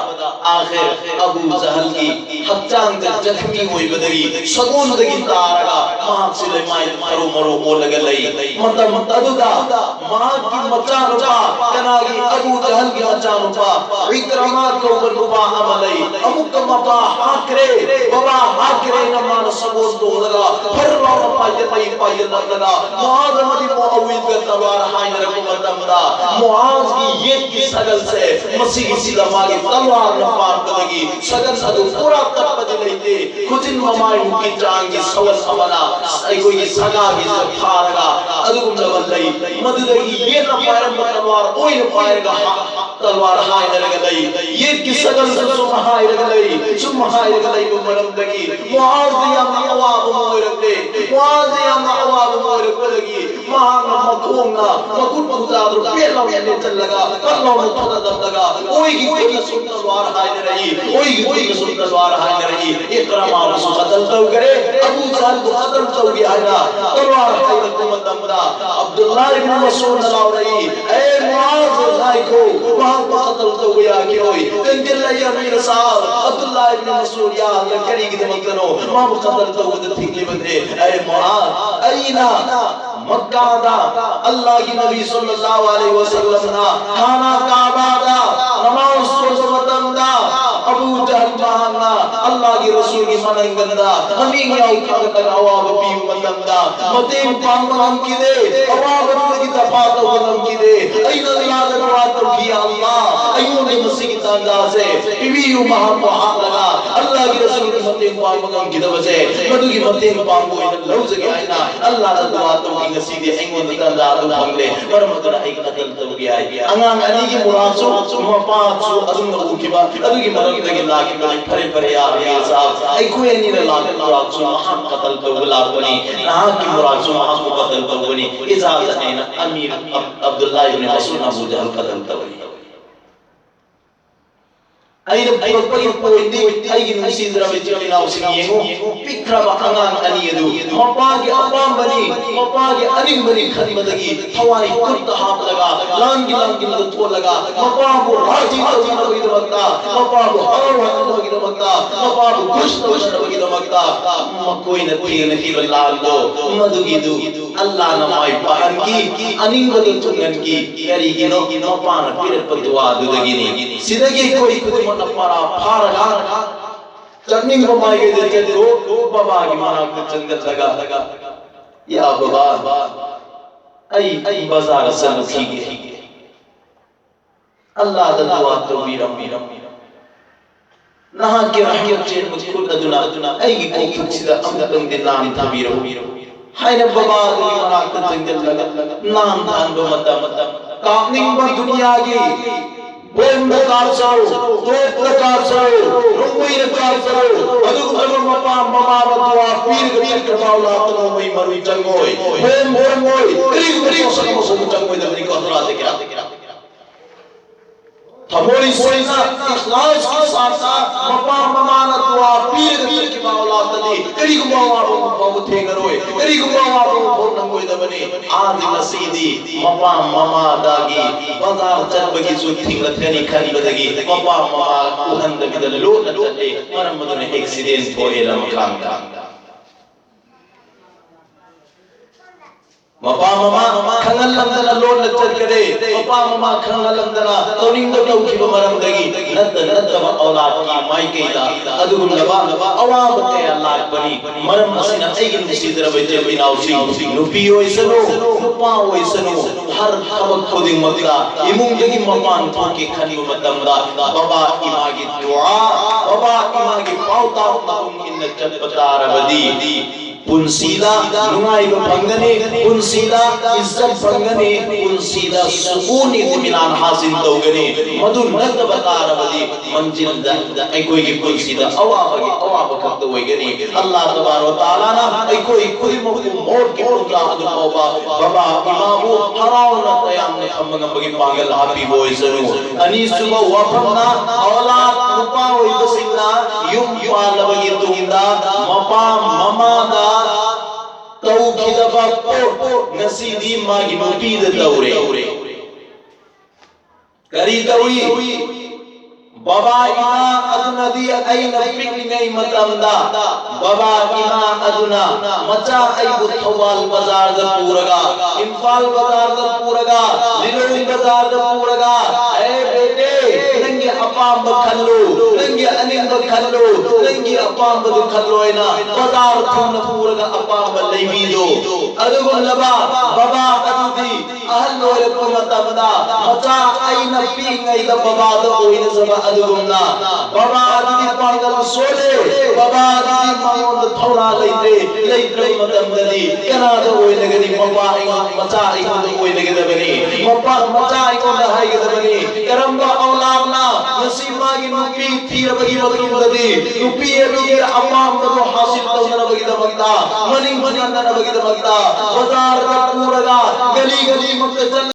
ꯑꯥꯈꯤꯔ ꯑꯕꯨ ꯖꯍꯜꯒꯤ ꯍꯛꯆꯥꯡꯗ ꯖꯈꯃꯤ ꯑꯣꯏꯕꯗꯒꯤ, ꯁꯒꯣꯜꯗꯒꯤ ꯇꯥꯔꯒ ꯃꯍꯥꯛꯁꯤ ꯂꯩꯃꯥꯏꯗ ꯃꯔꯨ ꯃꯔꯨ ꯑꯣꯜꯂꯒ ꯂꯩ꯫ ꯃꯇꯝ ꯑꯗꯨꯗ ꯃꯍꯥꯛꯀꯤ ꯃꯆꯥꯅꯨꯄꯥ, ꯀꯅꯥꯒꯤ? ꯑꯕꯨ ꯖꯍꯜꯒꯤ ꯃꯆꯥꯅꯨꯄꯥ ꯏꯀ꯭ꯔꯃꯥ ꯀꯧꯕ ꯅꯨꯄꯥ ꯑꯃ ꯂꯩ꯫ ꯑꯃꯨꯛꯀ ꯃꯄꯥ ꯍꯥꯠꯈ꯭ꯔꯦ, ꯕꯕꯥ ꯍꯥꯠꯈ꯭ꯔꯦꯅ ꯃꯥꯅ ꯁꯒꯣꯜ ꯇꯣꯡꯂꯒ ꯐꯔ ꯂꯥꯎꯅ ꯄꯥꯏꯖꯜꯂꯛꯏ꯫ ꯄꯥꯏꯖꯜꯂꯛꯂꯒ ꯃꯨꯑꯥꯖ ꯑꯃꯗꯤ ꯃꯨꯑꯥꯋꯤꯖꯒ ꯇꯂꯋꯥꯔ ꯍꯥꯏꯅꯔꯛꯄ ꯃꯇꯝꯗ, ꯃꯨꯑꯥꯖꯒꯤ ꯌꯦꯠꯀꯤ ꯁꯒꯜꯁꯦ, ꯃꯁꯤꯒꯤꯁꯤꯗ ꯃꯥꯒꯤ ꯇꯂꯋꯥꯔꯅ ꯄꯥꯟꯕꯗꯒꯤ ꯁꯒꯜ ꯑꯗꯨ ꯄꯨꯔꯥ ꯇꯠꯄꯗꯤ ꯂꯩꯇꯦ꯫ ꯈꯨꯖꯤꯟ ꯃꯃꯥꯏꯃꯨꯛꯀꯤ ꯆꯥꯡꯒꯤ ꯁꯒꯜ ꯑꯃꯅ ꯑꯩꯈꯣꯏꯒꯤ ꯁꯒꯥꯒꯤꯁꯤꯗ ꯐꯥꯔꯒ ꯑꯗꯨꯒꯨꯝꯂꯕ ꯂꯩ꯫ ꯃꯗꯨꯗꯒꯤ ꯌꯦꯠꯅ ꯄꯥꯏꯔꯝꯕ ꯇꯂꯋꯥꯔ ꯑꯣꯏꯅ ꯄꯥꯏꯔꯒ ꯍꯥ-, ꯇꯂꯋꯥꯔ ꯍꯥꯏꯅꯔꯒ ꯂꯩ꯫ ꯌꯦꯠꯀꯤ ꯁꯒꯜꯁꯨ ꯁꯨꯝ ꯍꯥꯏꯔꯒ ꯂꯩ꯫ ꯁꯨꯝ ꯍꯥꯏꯔꯒ ꯂꯩꯕ ꯃꯔꯝꯗꯒꯤ ꯃꯨꯑꯥꯖꯗ ꯌꯥꯝꯅ ꯑꯋꯥꯕ ꯑꯃ ꯑꯣꯏꯔꯛꯂꯦ꯫ ꯃꯨꯑꯥꯖꯗ ꯌꯥꯝꯅ ꯑꯋꯥꯕ ꯑꯃ ꯑꯣꯏꯔꯛꯄꯗꯒꯤ ꯃꯍꯥꯛꯅ ꯃꯈꯣꯡꯅ ꯃꯈꯨꯠ ꯃꯈꯨꯖꯥꯗꯨ ꯄꯦꯠ ꯂꯥꯎꯅ ꯂꯦꯟꯁꯤꯜꯂꯒ ꯄꯠ ꯂꯥꯎꯅ ꯊꯣꯗꯠꯂꯝꯂꯒ ꯑꯣꯏꯒꯤ ꯈꯨꯠꯅ ꯁꯨꯝ ꯇꯂꯋꯥꯔ ꯍꯥꯏꯅꯔꯛꯏ, ꯑꯣꯏꯒꯤ ꯈꯨꯠꯅ ꯁꯨꯝ ꯇꯂꯋꯥꯔ ꯍꯥꯏꯅꯔꯛꯏ꯫ ꯏꯀ꯭ꯔꯃꯥꯕꯨꯁꯨ ꯀꯇꯜ ꯇꯧꯈꯔꯦ꯫ ꯑꯕꯨ ꯖꯍꯜꯕꯨ ꯀꯇꯜ ꯇꯧꯒꯦ ꯍꯥꯏꯅ ꯇꯂꯋꯥꯔ ꯍꯥꯏꯔꯛꯄ ꯃꯇꯝꯗ ꯑꯕꯗꯨꯜꯂꯥ ꯏꯕꯅ ꯃꯁꯎꯗꯅ ꯂꯥꯎꯔꯛꯏ, "ꯑꯦ ꯃꯨꯑꯥꯖ, ꯉꯥꯏꯈꯣ, ꯃꯍꯥꯛꯄꯨ ꯀꯇꯜ ꯇꯧꯕ ꯌꯥꯈꯤꯔꯣꯏ꯫ ꯇꯦꯟꯖꯤꯜꯂꯛꯏ ꯑꯃꯤꯔ ꯁꯥꯍꯕ ꯑꯕꯗꯨꯜꯂꯥ ꯏꯕꯅ ꯃꯁꯎꯗ ꯌꯥꯍꯜꯂ ꯀꯔꯤꯒꯤꯗꯃꯛꯇꯅꯣ ꯃꯥꯕꯨ ꯀꯇꯜ ꯇꯧꯕꯗ ꯊꯤꯡꯂꯤꯕꯗꯤ? ꯑꯦ ꯃꯨꯑꯥꯖ, ꯑꯩꯅ ꯃꯛꯀꯥꯗ ꯑꯜꯂꯥꯍꯒꯤ ꯅꯕꯤ ꯁꯜꯂꯜꯂꯥꯍꯨ ꯑꯂꯩꯍꯤ ꯋꯁꯜꯂꯝꯅ ꯈꯥꯅꯥ ꯀꯥꯕꯥꯗ ꯅꯃꯥꯖ ꯁꯣꯟꯕ ꯃꯇꯝꯗ ꯑꯕꯨ ꯖꯍꯜ ꯃꯍꯥꯛꯅ ꯑꯜꯂꯥꯍꯒꯤ ꯔꯁꯨꯜꯒꯤ ꯃꯅꯪꯒꯟꯗ ꯃꯅꯤꯡ ꯌꯥꯎ ꯊꯥꯡꯒꯠꯂꯒ ꯑꯋꯥꯕ ꯄꯤꯕ ꯃꯇꯝꯗ ꯃꯇꯦꯡ ꯄꯥꯡꯕ ꯉꯝꯈꯤꯗꯦ, ꯑꯋꯥꯕꯗꯨꯗꯒꯤ ꯗꯐꯥ ꯇꯧꯕ ꯉꯝꯈꯤꯗꯦ꯫ ꯑꯩꯅ ꯑꯜꯂꯥꯍꯗ ꯗꯨꯋꯥ ꯇꯧꯈꯤ, ꯑꯜꯂꯥꯍ, ꯑꯩꯉꯣꯟꯗ ꯃꯁꯤꯒꯤ ꯇꯥꯟꯖꯥꯁꯦ ꯄꯤꯕꯤꯌꯨ, ꯃꯍꯥꯛꯄꯨ ꯍꯥꯠꯂꯒ ꯑꯜꯂꯥꯍꯒꯤ ꯔꯁꯨꯜꯒꯤ ꯃꯇꯦꯡ ꯄꯥꯡꯕ ꯉꯝꯈꯤꯗꯕꯁꯦ ꯃꯗꯨꯒꯤ ꯃꯇꯦꯡ ꯄꯥꯡꯕ ꯑꯣꯏꯅ ꯂꯧꯖꯒꯦ" ꯍꯥꯏꯅ ꯑꯜꯂꯥꯍꯗ ꯗꯨꯋꯥ ꯇꯧꯈꯤ꯫ ꯉꯁꯤꯗꯤ ꯑꯩꯉꯣꯟꯗ ꯇꯥꯟꯖꯥ ꯑꯗꯨ ꯐꯪꯂꯦ, ꯃꯔꯝ ꯑꯗꯨꯅ ꯑꯩ ꯀꯇꯜ ꯇꯧꯒꯦ ꯍꯥꯏ꯫ ꯑꯉꯥꯡ ꯑꯅꯤꯒꯤ ꯃꯨꯔꯥꯗꯁꯨ ꯃꯄꯥꯁꯨ ꯑꯗꯨꯝꯅ ꯎꯈꯤꯕ ꯑꯗꯨꯒꯤ ꯃꯔꯝꯗꯒꯤ ꯂꯥꯛꯈꯤꯕꯅꯤ꯫ ꯐꯔꯦ, ꯐꯔꯦ, ꯌꯥ ꯑꯃꯤꯔ ꯁꯥꯍꯕ, ꯑꯩꯈꯣꯏ ꯑꯅꯤꯅ ꯂꯥꯛꯄ ꯃꯨꯔꯥꯗꯁꯨ ꯃꯍꯥꯛ ꯀꯇꯜ ꯇꯧꯕ ꯂꯥꯛꯄꯅꯤ, ꯅꯍꯥꯛꯀꯤ ꯃꯨꯔꯥꯗꯁꯨ ꯃꯍꯥꯛꯄꯨ ꯀꯇꯜ ꯇꯧꯕꯅꯤ꯫ ꯏꯖꯥꯖꯠꯅꯦꯅ ꯑꯃꯤꯔ ꯑꯕ-, ꯑꯕꯗꯨꯜꯂꯥ ꯏꯕꯅ ꯃꯁꯎꯗ ꯑꯕꯨ ꯖꯍꯜ ꯀꯇꯜ ꯇꯧꯔꯤ꯫ ꯑꯩꯅ ꯄꯨꯔꯛꯄꯒꯤ ꯄꯣꯏꯟꯗꯤ, ꯑꯩꯒꯤ ꯅꯨꯡꯁꯤꯖꯔꯕ ꯏꯆꯤꯜ ꯏꯅꯥꯎꯁꯤꯡ ꯌꯦꯡꯉꯨ, ꯄꯤꯛꯈ꯭ꯔꯕ ꯑꯉꯥꯡ ꯑꯅꯤ ꯑꯗꯨ ꯃꯄꯥꯒꯤ ꯑꯄꯥꯝꯕꯅꯤ, ꯃꯄꯥꯒꯤ ꯑꯅꯤꯡꯕꯅꯤ ꯈꯟꯕꯗꯒꯤ ꯊꯋꯥꯏ ꯈꯨꯠꯇ ꯍꯥꯞꯂꯒ ꯂꯥꯟꯒꯤ ꯂꯥꯟꯒꯤꯗ ꯊꯣꯜꯂꯒ ꯃꯄꯥꯕꯨ ꯔꯥꯖꯤ ꯇꯧꯅꯕꯒꯤꯗꯃꯛꯇ, ꯃꯄꯥꯕꯨ ꯍꯔꯥꯎꯍꯟꯅꯕꯒꯤꯗꯃꯛꯇ, ꯃꯄꯥꯕꯨ ꯈꯨꯁ ꯇꯧꯅꯕꯒꯤꯗꯃꯛꯇ ꯃꯈꯣꯏꯅ ꯊꯦꯡꯅꯈꯤꯕ ꯂꯥꯟꯗꯣ, ꯃꯗꯨꯒꯤꯗꯨ ꯑꯜꯂꯥꯍꯅ ꯃꯥꯏ ꯄꯥꯛꯍꯟꯈꯤ, ꯑꯅꯤꯡꯕꯗꯨ ꯊꯨꯡꯍꯟꯈꯤ꯫ ꯀꯔꯤꯒꯤꯅꯣ? ꯃꯄꯥꯅ ꯄꯤꯔꯛꯄ ꯗꯨꯋꯥꯗꯨꯗꯒꯤꯅꯤ꯫ ꯁꯤꯗꯒꯤ ꯑꯩꯈꯣꯏ ꯈꯨꯗꯤꯡꯃꯛꯅ ꯄꯔꯥ ꯐꯥꯔꯒ ꯆꯠꯅꯤꯡꯕ ꯃꯥꯏꯀꯩꯗ ꯆꯠꯈꯣ꯫ ꯕꯕꯥꯒꯤ ꯃꯅꯥꯛꯇ ꯆꯪꯁꯤꯜꯂꯒ, "ꯌꯥ ꯕꯕꯥ, ꯑꯩ, ꯑꯩ ꯕꯖꯥꯔꯗ ꯆꯠꯂꯨꯈꯤꯒꯦ꯫ ꯑꯜꯂꯥꯍꯗ ꯗꯨꯋꯥ ꯇꯧꯕꯤꯔꯝꯃꯤ꯫ ꯅꯍꯥꯛꯀꯤ ꯔꯍꯃꯠ ꯆꯦꯟꯕ ꯈꯨꯠ ꯑꯗꯨꯅ ꯑꯩꯒꯤ ꯀꯣꯛꯊꯛꯁꯤꯗ ꯑꯃꯨꯛꯇꯪꯗꯤ ꯅꯥꯟꯊꯕꯤꯔꯝꯃꯤ" ꯍꯥꯏꯅ ꯕꯕꯥ ꯑꯗꯨꯒꯤ ꯃꯅꯥꯛꯇ ꯆꯪꯁꯤꯜꯂꯒ ꯅꯥꯟꯊꯍꯟꯕ ꯃꯇꯝ, ꯀꯥꯞꯅꯤꯡꯕ ꯗꯨꯅꯤꯌꯥꯒꯤ ꯕꯣꯝꯗ ꯀꯥꯞꯆꯔꯨ, ꯇꯣꯞꯇ ꯀꯥꯞꯆꯔꯨ, ꯅꯣꯡꯃꯩꯗ ꯀꯥꯞꯆꯔꯨ, ꯑꯗꯨꯒꯨꯝꯂꯕ ꯃꯄꯥ ꯃꯃꯥ ꯃꯄꯥ ꯄꯤꯔꯒ ꯆꯠꯈ꯭ꯔꯕ ꯑꯧꯂꯥꯗꯇ ꯅꯣꯡꯃꯩ ꯃꯔꯨ ꯆꯪꯉꯣꯏ, ꯕꯣꯝ ꯆꯪꯉꯣꯏ, ꯀꯔꯤꯒꯨꯝꯕ ꯄꯣꯠꯁꯛ ꯑꯃꯁꯨ ꯆꯪꯉꯣꯏꯗꯕꯅꯤꯀꯣ꯫ ꯍꯗ꯭ꯔꯥꯁꯦ ꯀꯌꯥ ꯊꯃꯣꯏ ꯁꯦꯡꯅ ꯏꯈ꯭ꯂꯥꯁꯀꯤ ꯁꯥꯊ ꯃꯄꯥ ꯃꯃꯥꯅ ꯗꯨꯋꯥ ꯄꯤꯔꯒ ꯆꯠꯈꯤꯕ ꯑꯧꯂꯥꯗꯇꯗꯤ ꯀꯔꯤꯒꯨꯝꯕ ꯑꯋꯥꯕ ꯑꯃ ꯐꯥꯎꯕ ꯊꯦꯡꯅꯔꯣꯏ, ꯀꯔꯤꯒꯨꯝꯕ ꯑꯋꯥꯕ ꯑꯃ ꯐꯥꯎꯕ ꯅꯪꯉꯣꯏꯗꯕꯅꯤ꯫ ꯑꯥꯗꯤ ꯉꯁꯤꯗꯤ ꯃꯄꯥ ꯃꯃꯥꯗꯒꯤ ꯕꯖꯥꯔ ꯆꯠꯄꯒꯤꯁꯨ ꯊꯤꯡꯂꯛꯀꯅꯤ ꯈꯟꯕꯗꯒꯤ ꯃꯄꯥ ꯃꯃꯥ ꯎꯍꯟꯗꯕꯤꯗ ꯂꯣꯠꯅ ꯆꯠꯂꯦ꯫ ꯃꯔꯝ ꯑꯗꯨꯅ ꯑꯦꯛꯁꯤꯗꯦꯟ ꯊꯣꯛꯑꯦ ꯂꯝꯈꯥꯡꯗ꯫ ꯃꯄꯥ ꯃꯃꯥ ꯈꯪꯍꯜꯂꯝꯗꯅ ꯂꯣꯟꯅ ꯆꯠꯈ꯭ꯔꯦ꯫ ꯃꯄꯥ ꯃꯃꯥ ꯈꯪꯍꯜꯂꯝꯗꯅ ꯇꯧꯅꯤꯡꯕ ꯇꯧꯈꯤꯕ ꯃꯔꯝꯗꯒꯤ ꯅꯠꯇ ꯅꯠꯇꯕ ꯑꯧꯂꯥꯗꯀꯤ ꯃꯥꯏꯀꯩꯗ ꯑꯗꯨꯒꯨꯝꯂꯕ ꯑꯋꯥꯕ ꯀꯌꯥ ꯂꯥꯛꯄꯅꯤ꯫ ꯃꯔꯝ ꯑꯁꯤꯅ ꯑꯩꯒꯤ ꯅꯨꯡꯁꯤꯖꯔꯕ ꯏꯆꯤꯜ ꯏꯅꯥꯎꯁꯤꯡ, ꯅꯨꯄꯤ ꯑꯣꯏꯁꯅꯨ, ꯅꯨꯄꯥ ꯑꯣꯏꯁꯅꯨ, ꯍꯔ ꯊꯕꯛ ꯈꯨꯗꯤꯡꯃꯛꯇ ꯏꯃꯨꯡꯗꯒꯤ ꯃꯄꯥꯟ ꯊꯣꯛꯀꯦ ꯈꯟꯕ ꯃꯇꯝꯗ ꯕꯕꯥ ꯏꯃꯥꯒꯤ ꯗꯨꯋꯥ, ꯕꯕꯥ ꯏꯃꯥꯒꯤ ꯄꯥꯎꯇꯥꯛ ꯃꯇꯨꯡ ꯏꯟꯅ ꯆꯠꯄ ꯇꯥꯔꯕꯗꯤ ꯄꯨꯟꯁꯤꯗ ꯅꯨꯡꯉꯥꯏꯕ ꯐꯪꯒꯅꯤ, ꯄꯨꯟꯁꯤꯗ ꯏꯖꯠ ꯐꯪꯒꯅꯤ, ꯄꯨꯟꯁꯤꯗ ꯁꯨꯀꯨꯟ ꯏꯇꯃꯤꯅꯥꯟ ꯍꯥꯁꯤꯜ ꯇꯧꯒꯅꯤ꯫ ꯃꯗꯨ ꯅꯠꯇꯕ ꯇꯥꯔꯕꯗꯤ ꯃꯟꯖꯤꯜꯗ ꯑꯩꯈꯣꯏꯒꯤ ꯄꯨꯟꯁꯤꯗ ꯑꯋꯥꯕꯒꯤ ꯑꯋꯥꯕ ꯈꯛꯇ ꯑꯣꯏꯒꯅꯤ꯫ ꯑꯜꯂꯥꯍ ꯇꯕꯥꯔꯛ ꯋ ꯇꯥꯂꯥꯅ ꯑꯩꯈꯣꯏ ꯈꯨꯗꯤꯡꯃꯛꯄꯨ ꯃꯧꯠꯀꯤ ꯄꯨꯡꯖꯥ ꯑꯗꯨ ꯐꯥꯎꯕ ꯕꯕꯥ ꯏꯃꯥꯕꯨ ꯍꯔꯥꯎꯅ ꯇꯌꯥꯝꯅ ꯊꯝꯕ ꯉꯝꯕꯒꯤ ꯄꯥꯡꯒꯜ ꯍꯥꯞꯄꯤꯕ ꯑꯣꯏꯁꯅꯨ꯫ ꯑꯅꯤꯁꯨꯕ ꯋꯥꯐꯝꯅ, ꯑꯧꯂꯥꯗ ꯅꯨꯄꯥ ꯑꯣꯏꯕꯁꯤꯡꯅ ꯌꯨꯝ ꯄꯥꯜꯂꯕꯒꯤ ꯇꯨꯡꯗ ꯃꯄꯥ ꯃꯃꯥꯗ ꯇꯧꯈꯤꯗꯕ ꯄꯣꯠ ꯉꯁꯤꯗꯤ ꯃꯥꯒꯤ ꯅꯨꯄꯤꯗ ꯇꯧꯔꯦ꯫ ꯀꯔꯤ ꯇꯧꯏ? ꯕꯕꯥ ꯏꯃꯥ ꯑꯗꯨꯅꯗꯤ ꯑꯩꯅ ꯄꯤꯛꯂꯤꯉꯩ ꯃꯇꯝꯗ ꯕꯕꯥ ꯏꯃꯥ ꯑꯗꯨꯅ ꯃꯆꯥ ꯑꯩꯕꯨ ꯊꯧꯕꯥꯜ ꯕꯖꯥꯔꯗ ꯄꯨꯔꯒ, ꯏꯝꯐꯥꯜ ꯕꯖꯥꯔꯗ ꯄꯨꯔꯒ, ꯂꯤꯂꯣꯡ ꯕꯖꯥꯔꯗ ꯄꯨꯔꯒ, "ꯑꯦ ꯕꯦꯇꯦ, ꯅꯪꯒꯤ ꯑꯄꯥꯝꯕ ꯈꯜꯂꯨ, ꯅꯪꯒꯤ ꯑꯅꯤꯡꯕ ꯈꯜꯂꯨ, ꯅꯪꯒꯤ ꯑꯄꯥꯝꯕꯗꯨ ꯈꯜꯂꯨ" ꯍꯥꯏꯅ ꯕꯖꯥꯔ ꯊꯨꯡꯅ ꯄꯨꯔꯒ ꯑꯄꯥꯝꯕ ꯂꯩꯕꯤꯗꯣ꯫ ꯑꯗꯨꯒꯨꯝꯂꯕ ꯕꯕꯥ ꯑꯗꯨꯗꯤ ꯑꯍꯜ ꯑꯣꯏꯔꯛꯄ ꯃꯇꯝꯗ ꯃꯆꯥ ꯑꯩꯅ ꯄꯤꯛꯏꯉꯩꯗ ꯕꯕꯥꯗ ꯑꯣꯏꯅꯖꯕ ꯑꯗꯨꯒꯨꯝꯅ ꯕꯕꯥ ꯑꯗꯨꯗꯤ ꯄꯥꯡꯒꯜ ꯁꯣꯜꯂꯦ, ꯕꯕꯥ ꯑꯗꯨꯗꯤ ꯃꯉꯣꯟꯗ ꯊꯧꯅꯥ ꯂꯩꯇ꯭ꯔꯦ꯫ ꯂꯩꯇ꯭ꯔꯕ ꯃꯇꯝꯗꯗꯤ ꯀꯅꯥꯗ ꯑꯣꯏꯅꯒꯅꯤ? ꯃꯄꯥ ꯑꯩꯉꯣꯟ-, ꯃꯆꯥ ꯑꯩꯉꯣꯟꯗ ꯑꯣꯏꯅꯒꯗꯕꯅꯤ꯫ ꯃꯄꯥ, ꯃꯆꯥ ꯑꯩꯉꯣꯟꯗ ꯍꯥꯏꯒꯗꯕꯅꯤ, "ꯀꯔꯝꯕ ꯑꯧꯂꯥꯗꯅ ꯃꯁꯤ ꯃꯥꯒꯤ ꯅꯨꯄꯤ ꯊꯤꯔꯕꯒꯤ ꯃꯇꯨꯡꯗꯗꯤ ꯅꯨꯄꯤ ꯑꯗꯨꯒꯤ ꯑꯄꯥꯝꯕꯗꯣ ꯍꯥꯁꯤꯜ ꯇꯧꯅꯅꯕꯒꯤꯗꯃꯛꯇ, ꯃꯅꯤꯡ ꯍꯟꯅꯅꯕꯒꯤꯗꯃꯛꯇ ꯕꯖꯥꯔꯗ ꯄꯨꯔꯒ